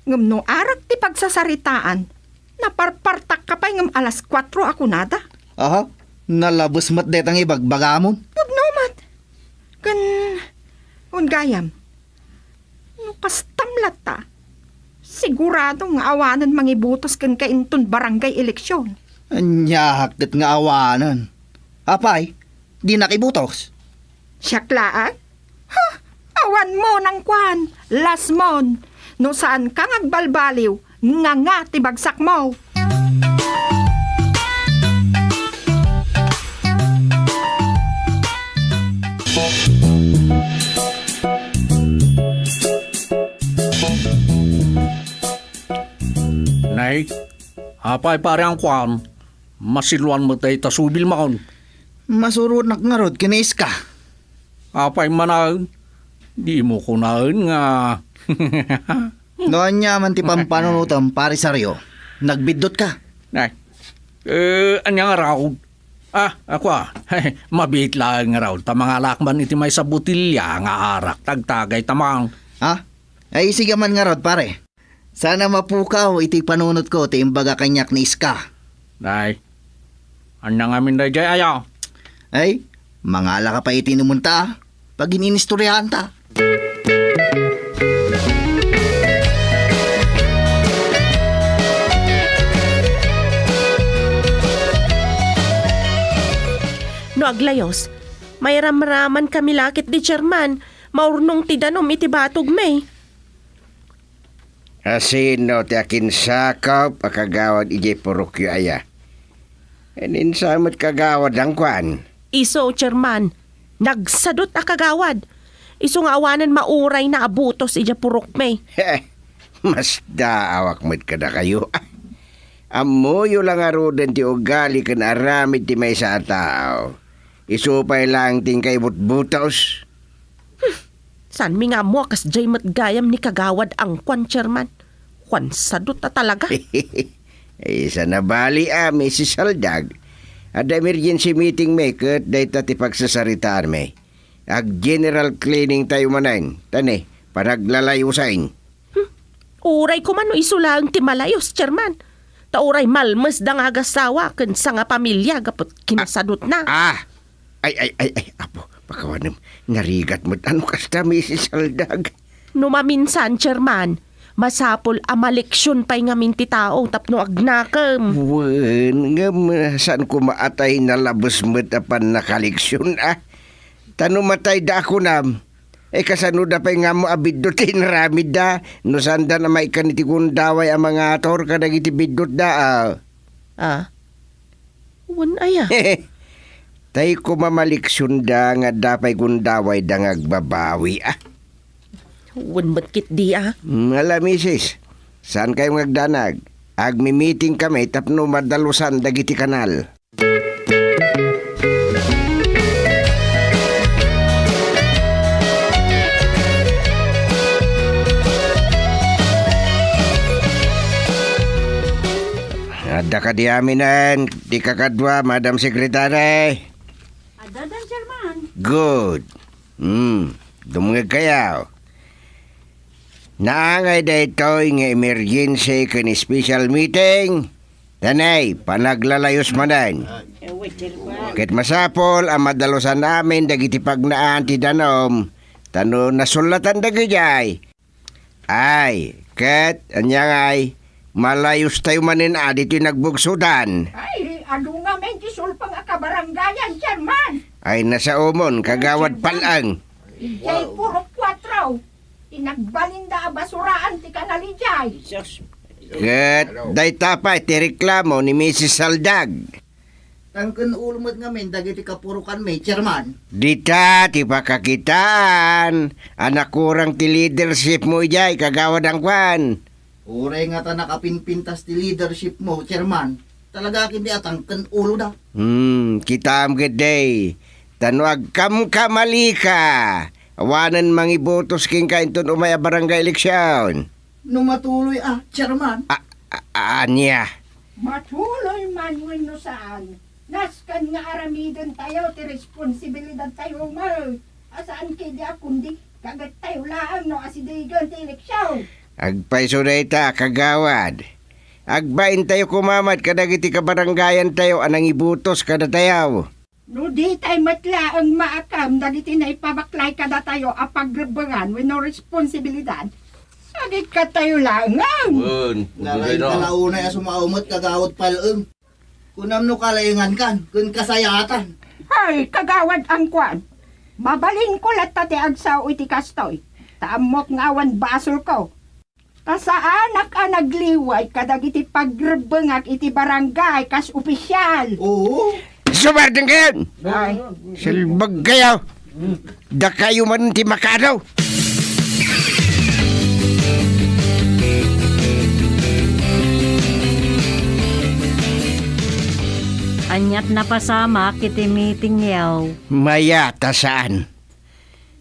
Ngem no arak ti pagsasaritaan, naparpartakka pay ngem alas kuatro a kunada. Aha, nalabes met dayta nga ibagbagamon. Pudno met. Ken, wen gayam, no kastam latta, sigurado nga awanen mangibutos kenka inton barangay eleksyon. Ania ket nga awanen? Apay, dinak ibutos? Siak laeng? Ha? Awanmo nangkuan, lasmon. No saanka nga agbalbaliw, nganga ti bagsakmo. Nay, apay pare Angkuan, masiluan met dayta subilmon. Masuronak ngarud ken ni Iska. Apay manen, dimo kunaen nga. No ania man ti pampanunotem, pare Sario, nagbiddotka. Ay, eh, ania ngarud? Ah, ako a, mabiit laeng ngarud ta mangalak man iti maysa a botelia nga arak, tagtagay ta man. Ha? Ay, sige man ngarud, pare. Saan a mapukaw iti panunotko ti imbaga kaniak ni Iska. Ay, ania ngamin daydiay aya? Ay, mangalaka pay iti inumenta, a. Pagin-inistoryaanta. No aglayos, mairamramankami la ketdi Chairman, maurnong ti danum iti batogmi. A sino ti akinsakop a kagawad idiay purokyo aya? Ininsa met kagawad Angkuan? Isu, Chairman, nagsadut a kagawad. Isu nga awanen maurayna a butos idiay purokmi. Masdaawak met kadakayo. Ammoyo la ngaruden ti ugali ken aramid ti maysa a tao. Isu pay laeng ti inka ibutbutos. Hmm, saanmi nga ammo a kasdiay met gayam ni kagawad Angkuan, Chairman. Wan sadut a talaga. Ay, saan a bali a, Misis Saldag. Adda emergency meeting mi ket dayta ti pagsasaritaanmi. Ag-general cleaning tayo manen. Tani, panaglalayusan. Hmm. Uray koma no isu laeng ti malayus, Chairman. Ta uray malmesda nga agasawa ken sangapamilia gapu iti kinasadutna. Ah! Ay, ay, ay, ay, apo, pakawanem. Narigat met a no kasta, Misis Saldag. No maminsan, Chairman, masapul a maleksion pay ngamin ti tao tapno agnakem. Wen, ngem, saan koma a tay nalabes met a pannakaleksiona. Ta no matayda a kunam, e, kasanoda pay ngammo a biddut ti inaramidda no saanda a maikkan iti gundaway a mangatur kadagiti biddutda a? Ah? Wen aya? Tay koma maleksionda nga adda pay gundawayda nga agbabawi a. Wen met ketdi a. Mm, ala, misis, saankayo nga agdanag? Agmi-meeting kami tapno madalusan dagiti kanal. Adda kadi aminen ti kakadua, Madam Secretary? Adda, Chairman. Good. Hmm, dumngegkayo. Naangay daytoy nga emergency ken special meeting. Tanay, panaglalayos manen. Ket masapul a madalusan amin dagiti pagnaan ti danum, ta no nasullatan dagijay, ay, ket ania ngay, malayos tayo manen a ditoy nagbugsodan. Ay, adu ngamin ti sulpeng a kabarangayan, Chairman. Ay, nasaomon, Kagawad Pal-eng. Idiay puro kuatro. Inagbalinda a basuraan ti kanal idiay. Ket dayta pay ti reklamo ni Misis Saldag. Tangken ulo met ngamin dagiti kapurokanmi, Chairman. Dita ti pakakitaan a nakurang ti leadership mo idiay, Kagawad Angkuan. Uray ngata nakapinpintas ti leadership mo, Chairman. Talaga ket di a tangken uloda. Hmm, kitaem ketdi. Ta no agkamkamalika, awanen mangibotos kenka inton umay a barangay eleksyon. No matuloy a, Chairman. A, a, ania? Matuloy man wenno saan, nasken nga aramidentayo ti responsibilidadtayo met. A saan ketdi a kundi kagettayo laeng no asidigen ti eleksyon. Agpayso dayta, Kagawad. Agbaintayo koma met kadagiti kabarangayantayo a nangibotos kadatayo. No ditay met laeng maakem dagiti naipabaklay kadatayo a pagrebbengan wenno responsibilidad, agikkattayo laengen. Wen, Narain ka launay a sumao met, Kagawad Pal-eng. Kunam no kalaengankan ken kasayaatan. Ay, Kagawad Angkuan, mabalinko latta ti agsao iti kastoy, ta ammok nga awan basolko. Ta saanak a nagliway kadagiti pagrebbengak iti barangay kas opisial. Oo. Sumerdenkayon! Ay. Silbagkayo! Dakayo man ti makaado! Aniat napasamak iti meeting yaw? Mayat a saan.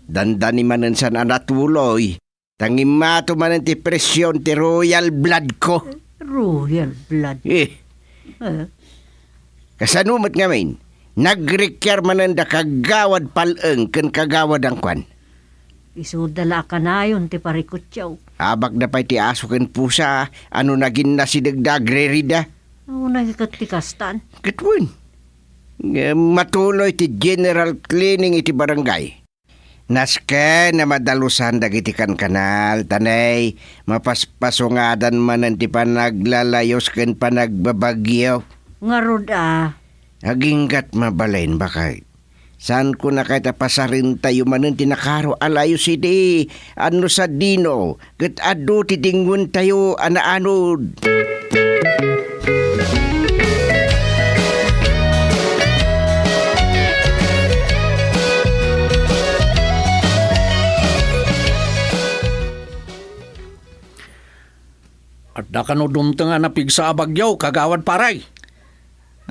Dandani manen saan a natuloy. Tangimmato manen ti presyon ti royal blood ko. Royal blood? Eh. Eh. Kasano met ngamin? Nagrekyar manen da Kagawad Pal-eng ken Kagawad Angkuan. Isuda la a kanayon ti parikutyo. Abakda pay ti aso ken pusa, ano nagin nasideg da agrerida. Ano nagikot ti kastan? Ket wen. Nga matuloy ti general cleaning iti barangay. Nasken a madalusan dagiti kankanal, tanay, mapaspasungadan manen ti panaglalayos ken panagbabagyo. Ngarud a. Aginggat mabalin, bakay. Saan ko nakayta pasarentayo manen ti nakaro a layos idi, ano sadino, ket adu ti dingwentayo a naanod. Adda kano dumteng a napigsa a bagyo, Kagawad Paray?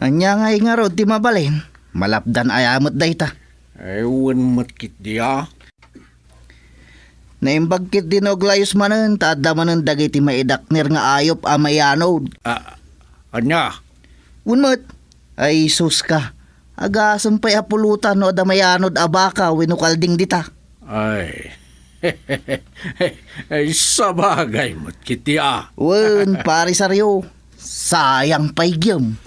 Ania ngay ngarud ti mabalin? Malapdan aya met dayta? Ay, wen met ketdi a. Naimbag ketdi no aglayos manen ta adda manen dagiti maidakner nga ayup a maianod. A, ania? Wen met, ay sus ka, agasem pay a pulutan no adda maianod a baka wenno kalding dita. Ay. Ay, sabagay met ketdi a. Wen, Parisario. Sayang pay gem.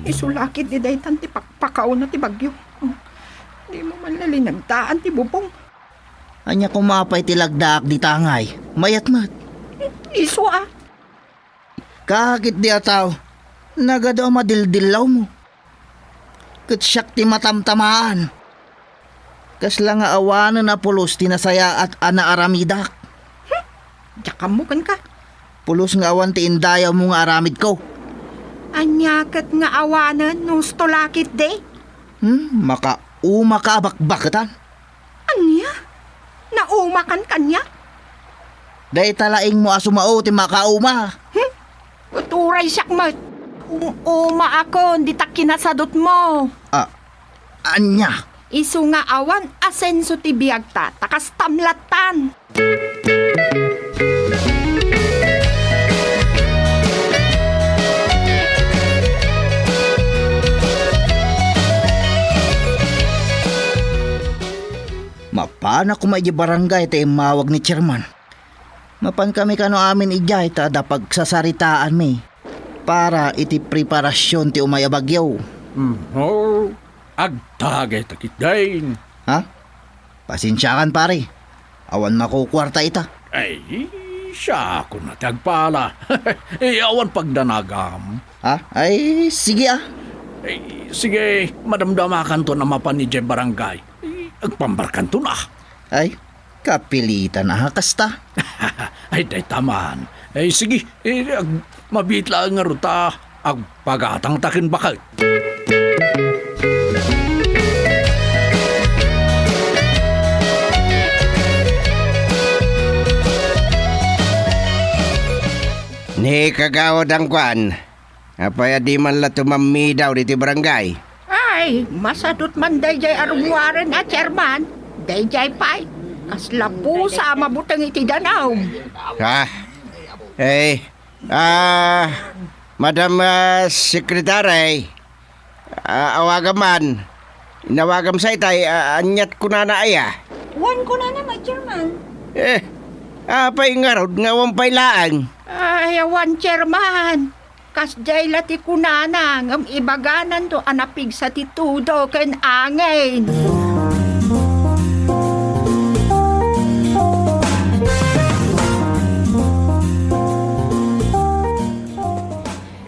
Isu la ketdi daytan ti pakpakaawna ti bagyo. Dimo man la linagdaan ti bubong. Ania koma pay ti lagdaak dita ngay? Mayat met. Isu a. Ka ketdi a tao, nagadu a madildillawmo. Ket siak ti matamtamaan. Kasla nga awanen a pulos ti nasayaat a naaramidak. Hmm, diak ammo kenka. Pulos nga awan ti indayawmo nga aramidko. Ania ket nga awanen no husto la ketdi? Hmm, makauma ka a bakbaketan. Ania? Naumakan kaniak? Dayta laingmo a sumao ti makauma. Hmm? Ket uray siak met. Umaakon dita kinasadutmo. Ah, ania? Isu nga awan asenso ti biagta, ta kastam lattan. Mapanak koma idiay barangay ta immawag ni Chairman. Mapankami kano amin idiay ta adda pagsasaritaanmi para iti preparasion ti umay a bagyo. Hmm, oh, agtagay ta ketdin. Ha? Pasensiakan, pare. Awan makukuarta ita. Ay, siakon a ti agpala. Eh, awan pagdanagam. Ha? Ay, sige, ah. Ay, sige, madamdamakanton a mapan idiay barangay. Eh, agpambarkanton, ah. Ay, kapilitan a kasta. Ay, dayta man. Ay, sige, eh, ag-, mabiit laeng ngarud ta agpagatangta ken baket. Ni Kagawad Angkuan, apay a di man la tumammidaw ditoy barangay? Ay, masadut man daydiay a rummuaren a chairman. Daydiay pay, kasla pusa a mabuteng iti danum. Ah, eh, ah, Madam, ah, Secretary, ah, awagam man. Inawagam sa itay, ah, aniat kunana aya? Wan kunana, my chairman. Eh, apay ngarud nga wan pay laeng? Ay, awan, chairman. Kasdiay la ti kunana, ngem ibagananto a napigsa ti tudo ken angin.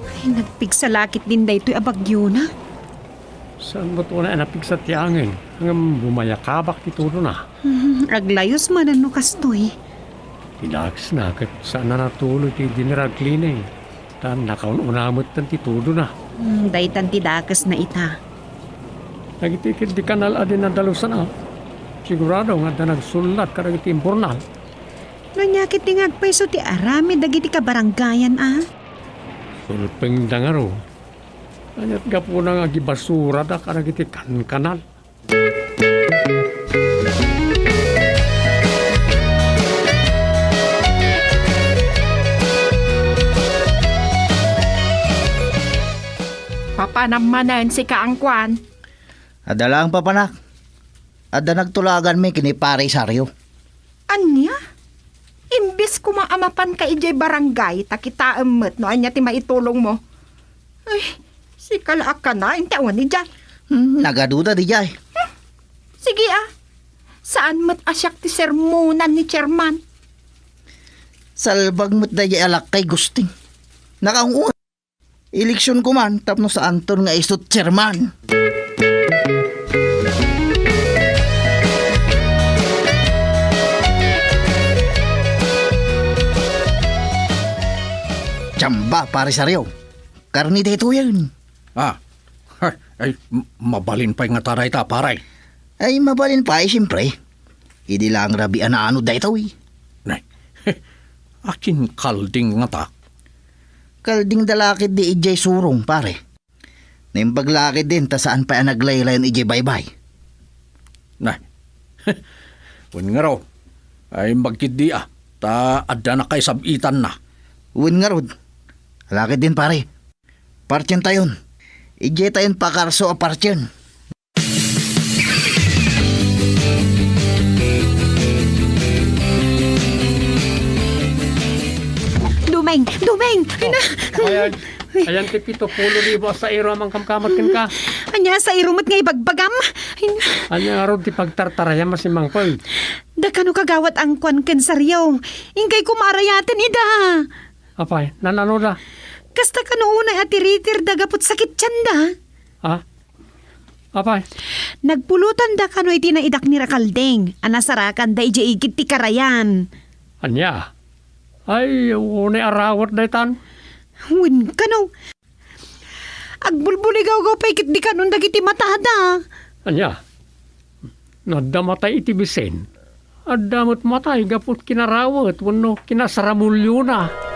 Ay, nagpigsa la ketdin daytoy a bagyona. Saan met unay a napigsa ti angin, ngem bumayakabak ti tudona? Hmm, aglayus manen no kastoy. Ti dakesna ket saan a natuloy ti general cleaning, ta nakaun-una metten ti tudona. Hmm, daytan ti dakesna ita. Dagiti ketdi kanal a di nadalusan a, sigurado nga adda nagsullat kadagiti imburnal. No ania ketdi nga agpayso ti aramid dagiti kabarangayan a? Sulpengda ngarud. Aniat gapuna nga agibasurada kadagiti kankanal? Papanam manen, sika, Angkuan. Adda laeng papanak. Adda nagtulaganmi ken ni Pare Sario. Ania? Imbes koma a mapanka idiay barangay, ta kitaem met no ania ti maitulongmo. Ay, sika la a kanayon ti awan idiay. Hmm, nagaduda diay. Hmm, sige a. Saan met a siak ti sermonan ni chairman? Salbag met daydiay a lakkay, Gusting. Nakaung-una. Eleksionko man tapno saanton nga isu ti chairman. Jamba, Pare Sario. Karne daytoyen. Ah, ay, m-, mabalin pay ngata dayta, pare. Ay, mabalin pay, siempre. Idi laeng rabii a naanod daytoy. Nay, akin kalding ngata? Kaldingda la ketdi idiay surong, pare. Naimbag la ketdin ta saan pay a naglaylayon idiay baybay. Nay, wen ngarud, ay imbag ketdi a, ta adda nakaisab-itanna. Wen ngarud, ala ketdin, pare. Partientayon. Idiay tayon pakarso a partien. Dumeng! Dumeng! Ay na! Ayan, ayan ti pito pulo ribu a sairo a mangkamkamot kenka. Ania, sairo met nga ibagbagam? Ay na! Ania ngarud ti pagtartarayam a simmangpet? Da kano kagawad Angkuan ken Sario. Inkay koma a rayaten ida. Apay, nanano da? Kasta kano unay a tiritirda gapu ti sakit tienda. Ha? Apay? Nagpulotanda kano iti naidaknir a kalding a nasarakanda idiay igid ti karayan. Ania? Ay, unay a rawet daytan? Wen kano. Agbulbuligawgaw pay ketdi kanon dagiti matada. Ania? No adda matay iti bisin, adda met matay gapu iti kinarawet wenno kinasaramuliona.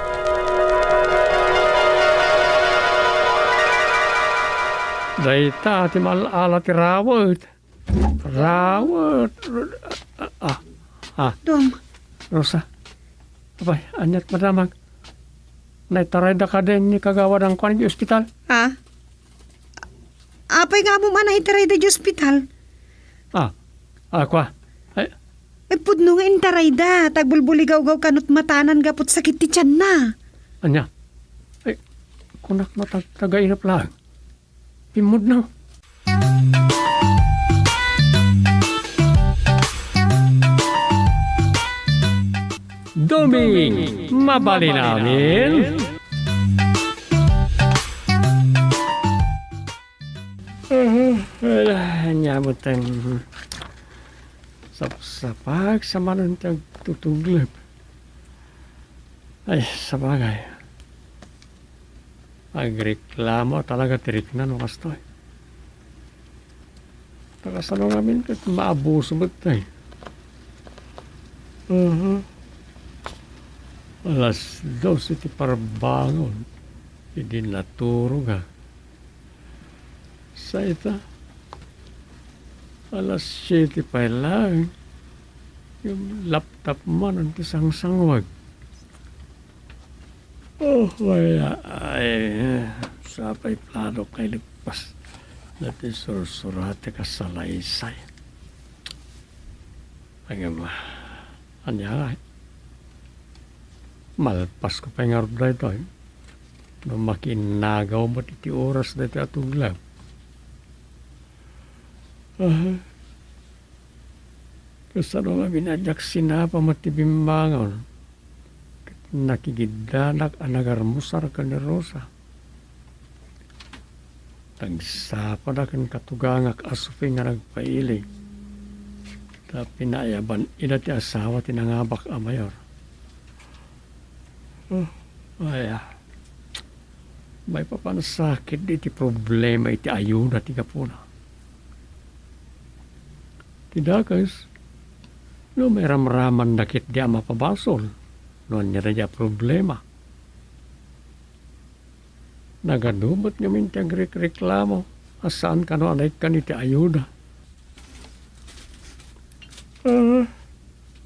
Dayta ti mal-ala ti rawet. Rawet. Ah, ah, ah. Dong. Rosa. Apay, aniat madamag? Naitarayda kadin ni Kagawad Angkuan iti ospital? Ah? Apay nga ammom a naitarayda iti ospital? Ah, ah, kua. Ay. Ay, pudno nga intarayda, ta agbulbuligawgaw kanut matanan gapu ti sakit ti tianna. Ania? Ay, kunak matagtagainep laeng. Pimmudno. Duming mabalin amin. Aha, ala, ania met ti sapsapag sa manen ti agtutuglep. Ay, sabagay. Agreklamo talaga ti rikna no kastoy. Ta kasano ngamin ket maabuso met tay. Aha. Alas dos iti parbangon. Idi naturog, ah. Sa ita, alas siete pay laeng, ngem laptop manen ti sangsangwag. Oh, ay, ay, sapay plano kay nagpas dati sursurat ti kasalaysay. Ay, ngem, ania ngay? Malpasko pay ngarud daytoy. No makiinnagaw met iti oras daytoy a tuglep. Ah, kasano ngamin a diak sinapa met ti bimmangon? Ket nakigiddanak a nagarmusar ken ni Rosa. Nagsapada ken katugangak a supe nga nagpailing. Ta pinaayaban ida ti asawa ti nangabak a mayor. Oh, aya. Maipapan sakit iti problema iti ayuda ti gapuna. Ti dakes, no mairamramanna ketdi a mapabasol, no ania daydi a problema. Nagadu met ngamin ti agrekreklamo a saan kano a naikkan iti ayuda. Ah,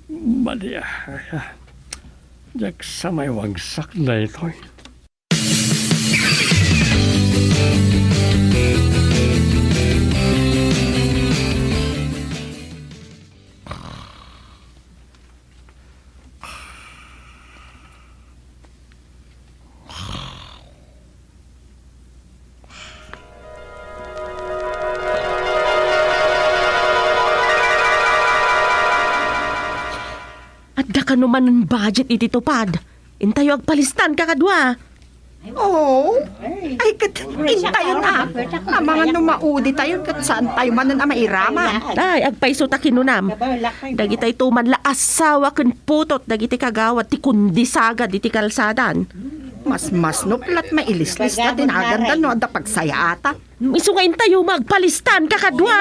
madi, ah, ah. Diak sa maiwagsak daytoy. Adda kano manen budget iti TUPAD? Intayo agpalistan kakadua. Oh? Ay, ket intayon a. Amangan no mauditayon ket saantayo manen a mairaman. Ay, agpayso ta kinunam. Dagitay tuman la asawa ken putot dagiti kagawad ti kundisagad iti kalsadan. Mas, mas no plat mailislis ta ti naganda no adda pagsayaatan. Isu nga intayo magpalistan kakadua.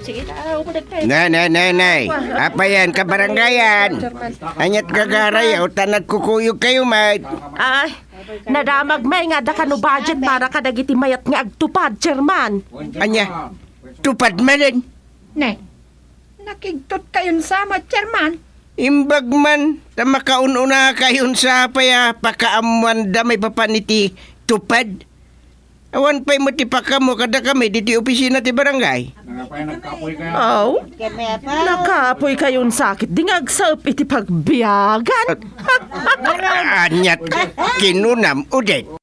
Sige na, umudagkay. Nay, nay, nay, nay. Apayan, kabarangayan. Anyat gagarayo, ta nagkukuyog kayo, may. Ay, nadamag may nga da kano budget para kadagiti mayat nga agtupad, chairman. Anya? Tupad manen. Ne, nakigtot kayon sa, Chairman? Imbag man, ta makaun-una kayon sa pay a pakaammuanda maipapan iti tupad. Awan pay met ti pakaammo kadakami diti opisina ti barangay. Aw, nakapoy kayon sakit di nga agsaep iti pagbiagan. Aniat kinunam, Odette?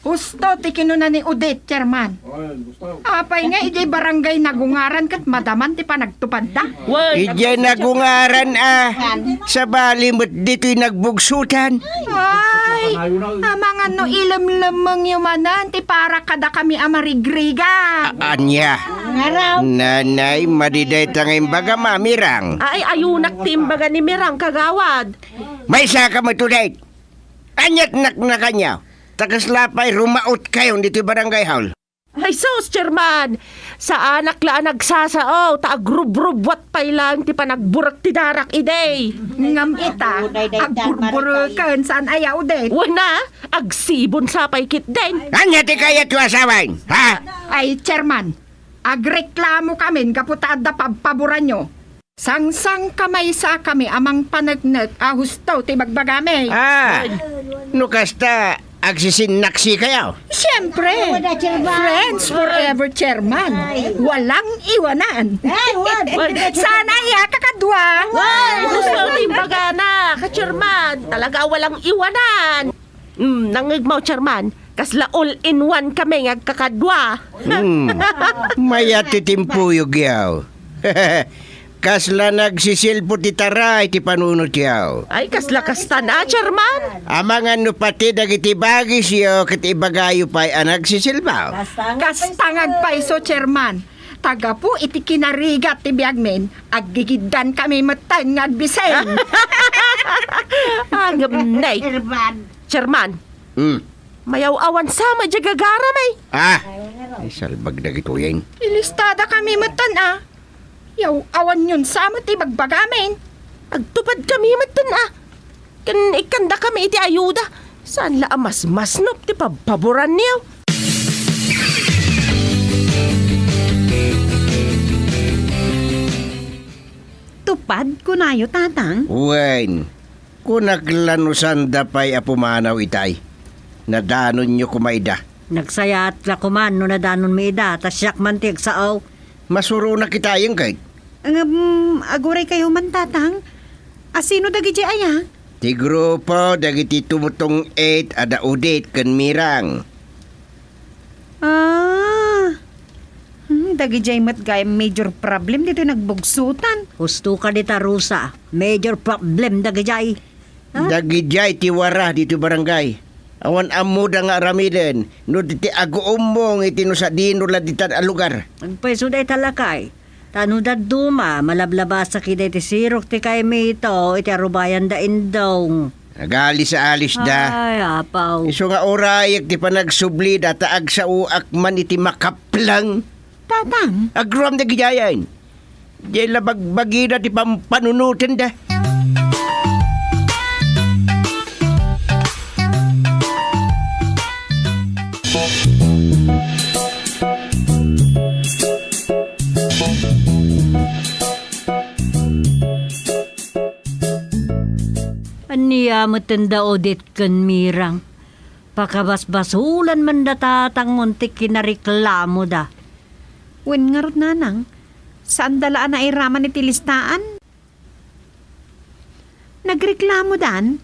Husto ti kinuna ni Odette, Chairman. Apay nga idiay barangay nagungaran ket madaman ti panagtupadda? Idiay nagungaran a, sabali met ditoy nagbugsutan. Ay, amangan no ilemlemmengyo manen ti para kadakami a marigrigat. A-, ania? Nanay, madi dayta nga imbagam a, Mirang. Ay, ayunak ti imbaga ni Mirang, kagawad. Maysaka met, Odette. Aniat naknakanyo? Ta kasla pay rumaot kayon ditoy barangay hall. Ay sus, Chairman! Saanak la a nagsasao, ta agrubrubwat pay lang ti panagburek ti darak idi. Ngem ita, agburbureken saan aya, Odette? Wen a, agsibon sa pay ketdin. Ania ti kayatyo a sawen, ha? Ay, Chairman, agreklamo kamin gapu ta adda pabpaboranyo. Sangsangkamaysakami a mangpaneknek a husto ti bagbagami. Ah, no kasta, agsisinnakayo? Siempre. Friends forever, Chairman. Walang iwanan. Ay, what? Saan aya, kakadwa? Husto ti imbagana, ka-Chairman. Talaga walang iwanan. Hmm, nangngegmo, Chairman. Kasla all-in-one kami nga agkakadwa. Hmm. Mayat ti timpuyogyo. Kasla nagsisilpo ti taray ti panunotyo. Ay, kasla kastan a, Chairman. Amangan no pati dagiti bagisyo ket ibagayo pay a nagsisilpo. Kasta nga agpayso, Chairman. Ta gapu iti kinarigat ti biagmin, aggigiddan kami metten nga agbising. Ngem nay, Chairman. Hmm. Mayaw-awan sa met diay gagaram, ay. Ah, ay, salbag dagitoyen. Ilistada kami metten, a. Yaw-awanyon sa met ti bagbagamin. Agtupad kami metten, a. Ken ikkanda kami iti ayuda. Saan la a masmasnop ti pabpaboranyo. Tupad, kunayo, Tatang? Wen, kunak la no saanda pay a pumanaw itay. Nadanonyo koma ida. Nagsayaat la koman no nadanonmi ida, ta siak man ti agsao. Masuronak itayen ket. Ngem, aguraykayo man, Tatang? A sino dagidiay aya? Ti grupo dagiti tumutong-it a da Odette ken Mirang. Ah. Hmm, dagidiay met gayam major problem ditoy nagbugsotan. Husto ka dita, Rosa. Major problem dagidiay. Ha? Dagidiay ti wara ditoy barangay. Awan ammoda nga aramiden no ditoy aguummong iti no sadino la ditan a lugar. Agpayso dayta lakay. Ta no dadduma, malablabasak ida iti sirok ti kaimito iti arubayan da Indong. Nagalis-alisda. Ay, apaw. Isu nga urayek ti panagsublida ta agsaoak man iti makapleng. Tatang. Agroam dagidiayen. Diay la bagbagida ti pampanunotenda. Ania met da Odette ken Mirang? Pakabasbasolan man da tatangmon ti kinareklamoda. Wen ngarud, Nanang, saanda la a nairaman iti listaan? Nagreklamodan?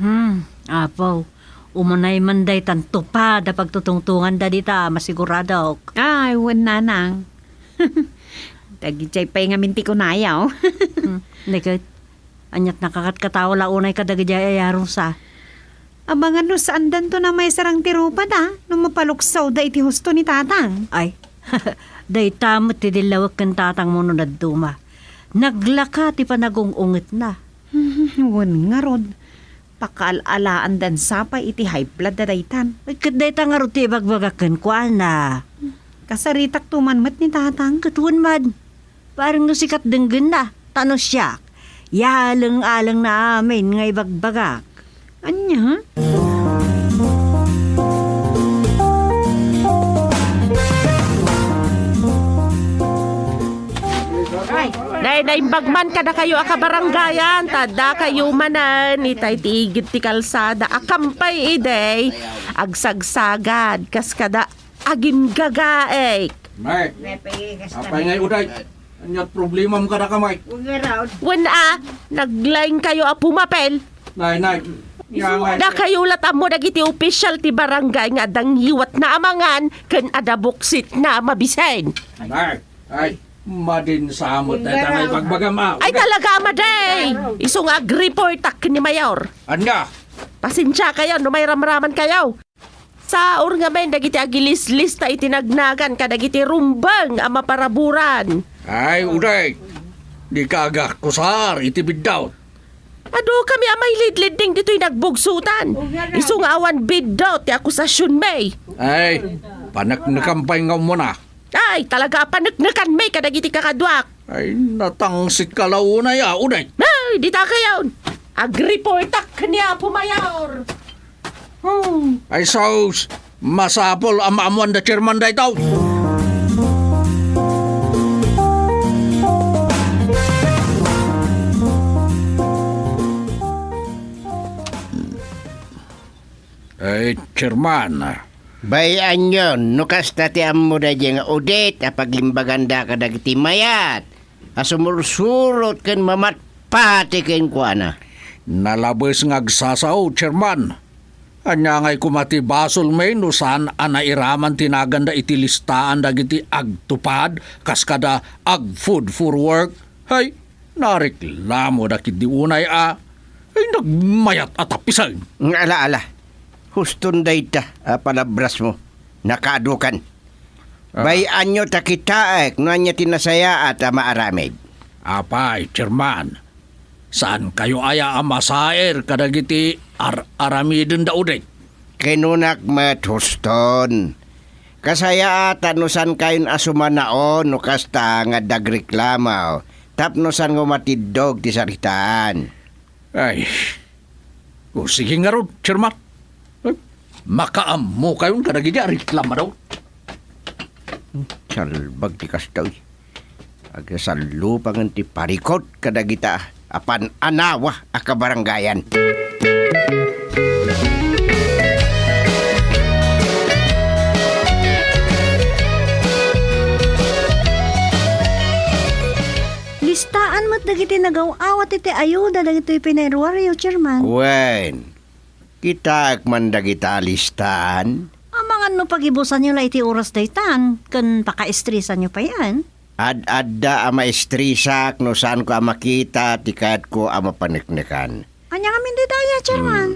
Hmm, apo, umunay man daytan tupad a pagtutungtunganda dita, masiguradok. Ay, wen, Nanang. Dagidiay pay ngamin ti kunayo. Hmm, neket. Aniat nakakatkatawa la unay kadagidi ay ayarusa. Abangan no saandanto a maisarang ti rupad a no mapaluksawda iti husto ni Tatang. Ay, dayta met ti dillawek ken tatangmo no dadduma. Naglaka ti panagung-ungetna. Wen ngarud, pakaal-alaandan sa pay iti high blood da daytan. Ay, ket dayta ngarud ti ibagbagak kenkuana. Kasaritakto man met ni Tatang. Ket wen man. Bareng no sikat denggenna, ta no siak, yaleng-alengna amin nga ibagbagak. Ania? Nay, naimbag man kadakayo a kabarangayan, ta addakayo manen itay ti igid ti kalsada a kampay idi agsagsagad kas kada agimmagaek. Nay, apay ngay uday? Aniat problemam kadakami? Wen a, naglaingkayo a pumapel. Nay, nay. Dakayo la ammo dagiti opisyal ti barangay nga adda ngiwatna a mangan ken adda buksitna a mabisen. Nay, ay, madin sa amot dayta nga ibagbagam, a. Ay, talaga, madi. Isu nga agreportak ken ni Mayor. Ania? Pasensiakayo no mairamramankayo. Saur ngamin dagiti agilislista iti nagnagan kadagiti rumbeng a maparaburan. Ay, uday, dika agakusar iti biddut. Adu kami a mailidlidding ditoy nagbugsotan. Isu nga awan biddut ti akusasionmi. Ay, Paneknekan pay nga umuna. Ay, talaga a paneknekanmi kadagiti kakaduak. Ay, natangsit ka la unay a, Odette. Ay, dita kayon. Agreportak ken ni Apo Mayor. Hmm. Ay, sus, masapul a maammuan da chairman daytoy. Ay, chairman. Bay-anyon no kasta ti ammo daydiay nga Odette a pagimbaganda kadagiti mayat a sumursurot ken mamatpati kenkuana. Nalabes nga agsasao, chairman. Ania ngay koma ti basolmi no saan a nairaman ti naganda iti listaan dagiti agtupad kas kada ag-food for work? Hay, nareklamo da ketdi unay a, ay, nagmayat a tappisen. Ala, ala. Huston dayta a palabrasmo. Nakaadukan. Ah. Bay-anyo ta kitaek no ania ti nasayaat a maaramid. Apay, chairman, saankayo aya a masair kadagiti ar-aramiden da Odette? Kinunak met, Huston. Kasayaatan no saankayon a sumanaon no kasta nga dagreklamo tapno saan nga umatiddog ti saritaan. Ay, o, sige ngarud, chairman. Eh, makaammokayon kadagiti areklamador. Salbag ti kasta, uy. Agsallupangen ti parikut kadagita a pan-anawa a kabarangayan. Listaan met dagiti nagaw-awat iti ayuda dagitoy pinairuaryo, Chairman. Wen, kitaek man dagita a listaan. Amangan no pagibusanyo la iti oras daytan, ken pakaestresanyo payen. Ad-adda a maestrisak no saanko a makita ti kayatko a mapaneknekan. Ania ngamin dayta aya, Chairman?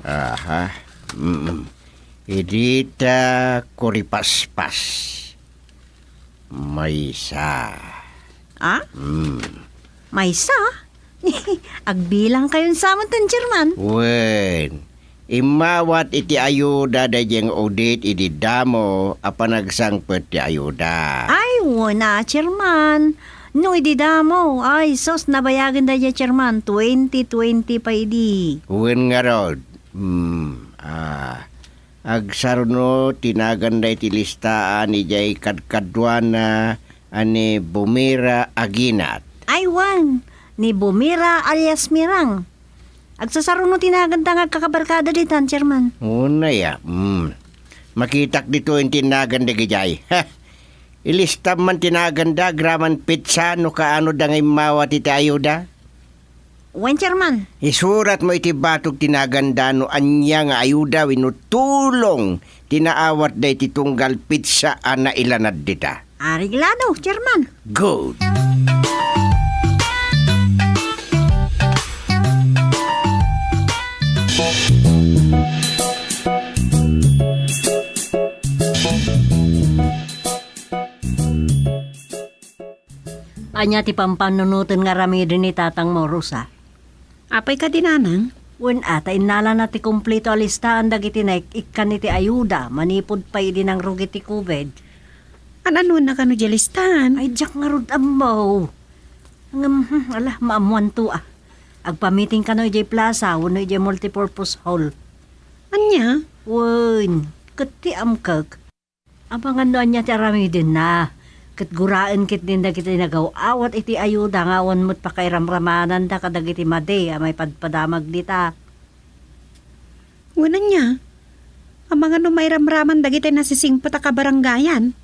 Hmm. Aha. Mm. Idita kuripaspas. Maysa. Ah? Hmm. Maysa? Agbilang kayon sa met, Chairman. Wen, immawat iti ayuda daydiay nga Odette idi damo a panagsangpet ti ayuda. Ay, wen a, Chairman. No idi damo, ay, sus, nabayagen daydiay, Chairman, twenty twenty pay idi. Wen ngarud. Hmm, ah, agsaruno ti naganda iti listaan idiay kadkaduana a ni Bumira Aginat. Ay, wen, ni Bumira alias Mirang. Agsasaruno ti naganda nga agkakabarkada ditan, Chairman. Unay a, mm. Makitak ditoy ti naganda idiay. Ha! Ilistam man ti naganda agraman petsa no kaano da nga immawat iti ayuda. Wen, Chairman. Isuratmo iti batog ti naganda no ania nga ayuda wenno tulong ti naawatda iti tunggal petsa a nailanad dita. Areglado, Chairman. Good. Ania ti pampanunoten nga aramiden ni tatangmo, Rosa? Apay kadi, nanang? Wen a, ta innalana ti kompleto a listaan dagiti naik-ikkan iti ayuda manipud pay idi nangrugi ti covid. An-anonna kano diay listaan? Ay, diak ngarud ammo. Ngem, hmm, ala, maammoanto a. Agpamiting kano idiay plaza wenno idiay multipurpose hall. Ania? Wen, ket ti amkek, amangan no ania ti aramidenna, ket guraen ketdin dagiti nagaw-awat iti ayuda nga awan met pakairamramananda kadagiti madi a maipadpadamag dita. Wen ania, amangan no mairamraman dagiti nasisingpet a kabarangayan.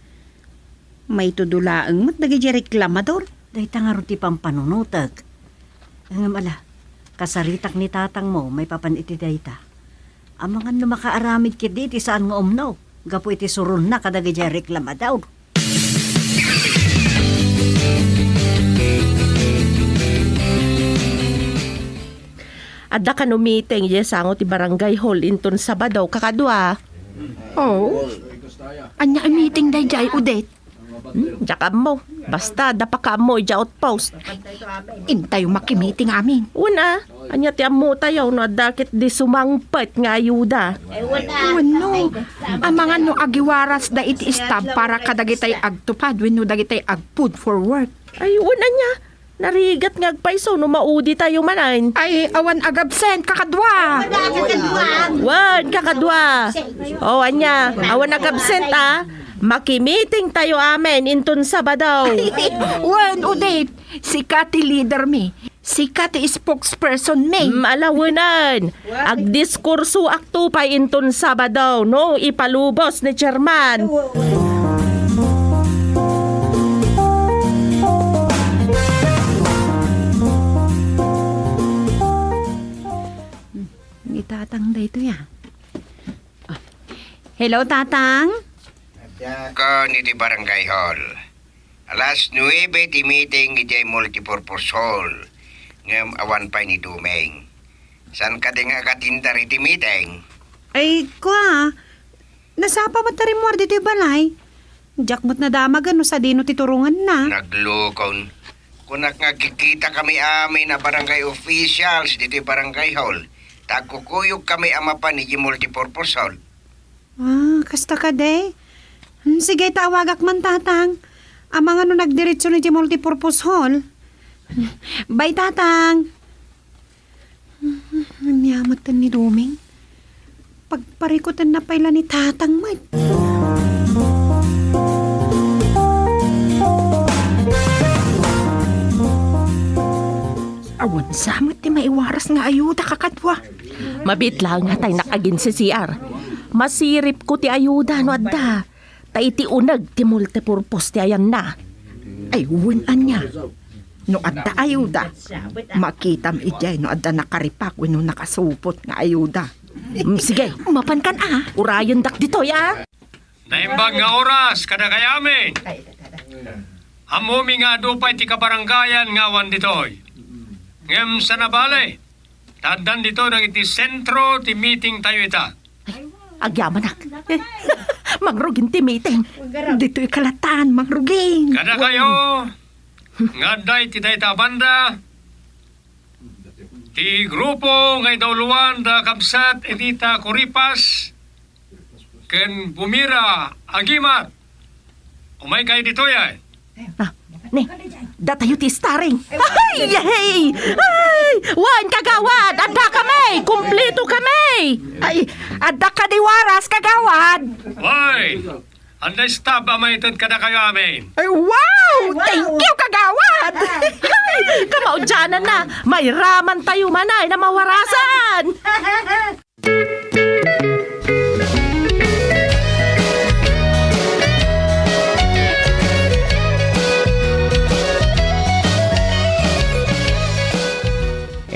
Maitudo laeng met dagiti reklamador. Dayta ngarud ti pampanunotek. Ngem ala, kasaritak ni tatangmo maipapan iti dayta. Amangan no makaaramid ketdi iti saan nga umno gapu iti suronna kadagiti reklamador. Adda kano meeting idiay sango ti barangay hall inton Sabado, kakadua. Oh? Ania a meeting daydiay, Odette? Hmm, diak ammo. Basta, adda pakaammo idiay outpost. Intayo makimiting amin. Wen a, ania ti ammotayo no adda ket di sumangpet nga ayuda? Wenno, amangan no agiwarasda iti staff para kadagitay agtupad wenno dagitay ag-food for work. Ay, wen ania. Narigat nga agpayso no mauditayo manen. Ay, awan agabsent, kakadua. Wen, kakadua. O, ania, awan agabsent, a. Makimitingtayo amin inton Sabado. Wen, Odette, sika ti leader mi. Sika ti spokesperson mi. Mm, ala, wenen. Agdiskursoakto pay inton Sabado, no ipalubos ni Chairman. Ni Tatang daytoy, a. Ah. Hello, Tatang? Kon iti barangay hall. Alas nuebe ti meeting idiay multipurpose hall, ngem awan pay ni Dumeng. Saan kadi nga agatindar iti meeting? Ay, kua, nasapa met ta rimmuar ditoy balay. Diak met nadamagen no sadino ti turongenna. Naglukon. Kunak nga agkikita kami amin a barangay officials ditoy barangay hall. Ta agkukuyog kami a mapan idiay multipurpose hall. Ah, kasta kadi? Hmm, sige, ta awagak man, Tatang. Amangan no nagdiretso ni ti multipurpose hall. Bye, Tatang. Hmm, ania met ni Dumeng? Pagparikutenna pay la ni Tatang met. Awan sa met ti maiwaras nga ayuda, kakadua. Mabiit laeng nga tay nakaginsi-C R. Masiripko ti ayuda no adda. Ta iti uneg ti multipurpose ti ayanna. Ay, wen ania. No adda ayuda, makitam idiay no adda nakaripak wenno nakasupot nga ayuda. Mm, sige. Mapankan a. Urayendak ditoy a. Naimbag nga oras kadakayo amin. Ammomi nga adu pay ti kabaranggayan nga awan ditoy. Ngem saan a bale, ta addan ditoy dagiti sentro ti meetingtayo ita. Agyamanak. Mangrugin ti meeting. Ditoy kalatan, mangrugin. Kadakayo nga adda iti dayta a banda, ti grupo nga idauloan da kabsat Edita Coripas ken Bumira Agimat. Umaykayo ditoy, ay. Ah, ni, datayo ti starring. Ay, yay! Ay, wen, kagawad, adda kami, kumpleto kami. Ay, adda kadi waras, kagawad. Wen, adda staff a maited kadakayo amin. Ay, wow! Thank you, kagawad. Ay, kamaudiananna, mairamantayo manen a mawarasan.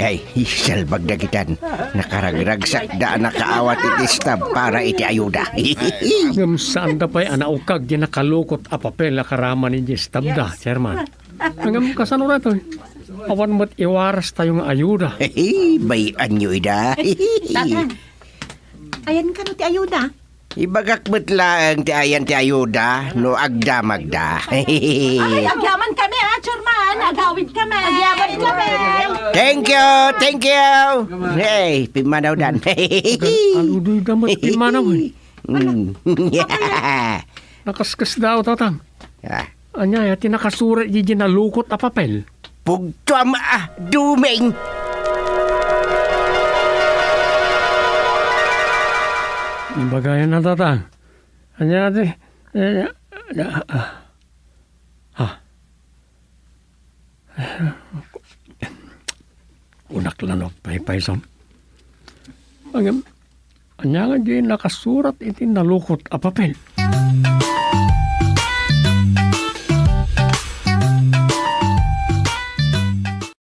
Ay, salbag dagitan. Nakaragragsakda a nakaawat iti staff para iti ayuda. Ngem saanda pay a naukag ti nakalukot a papel a karaman iti staff da, Chairman. Ngem kasano daytoy? Awan met iwarastayo nga ayuda. Bay-anyo ida. Tatang, ayan kano ti ayuda? Ibagak met laeng ti ayan ti ayuda no agdamagda. Ay, agyaman kami, ah, Chairman. Agawid kami. Agyaman kami. Thank you, thank you. Hey, pimmanawdan. Aludoy da met pimmanaw, eh. Mm. Nakaskas daw, Tatang. Ah. Ania, aya ti nakasurat iti nalukot a papel? Pugtoam a Dumeng! Ibagayan na, Tatang. Ania ti, eh, ah, ah. Ah. Kunak la no paypaysom. Ngem, ania nga di nakasurat iti nalukot a papel?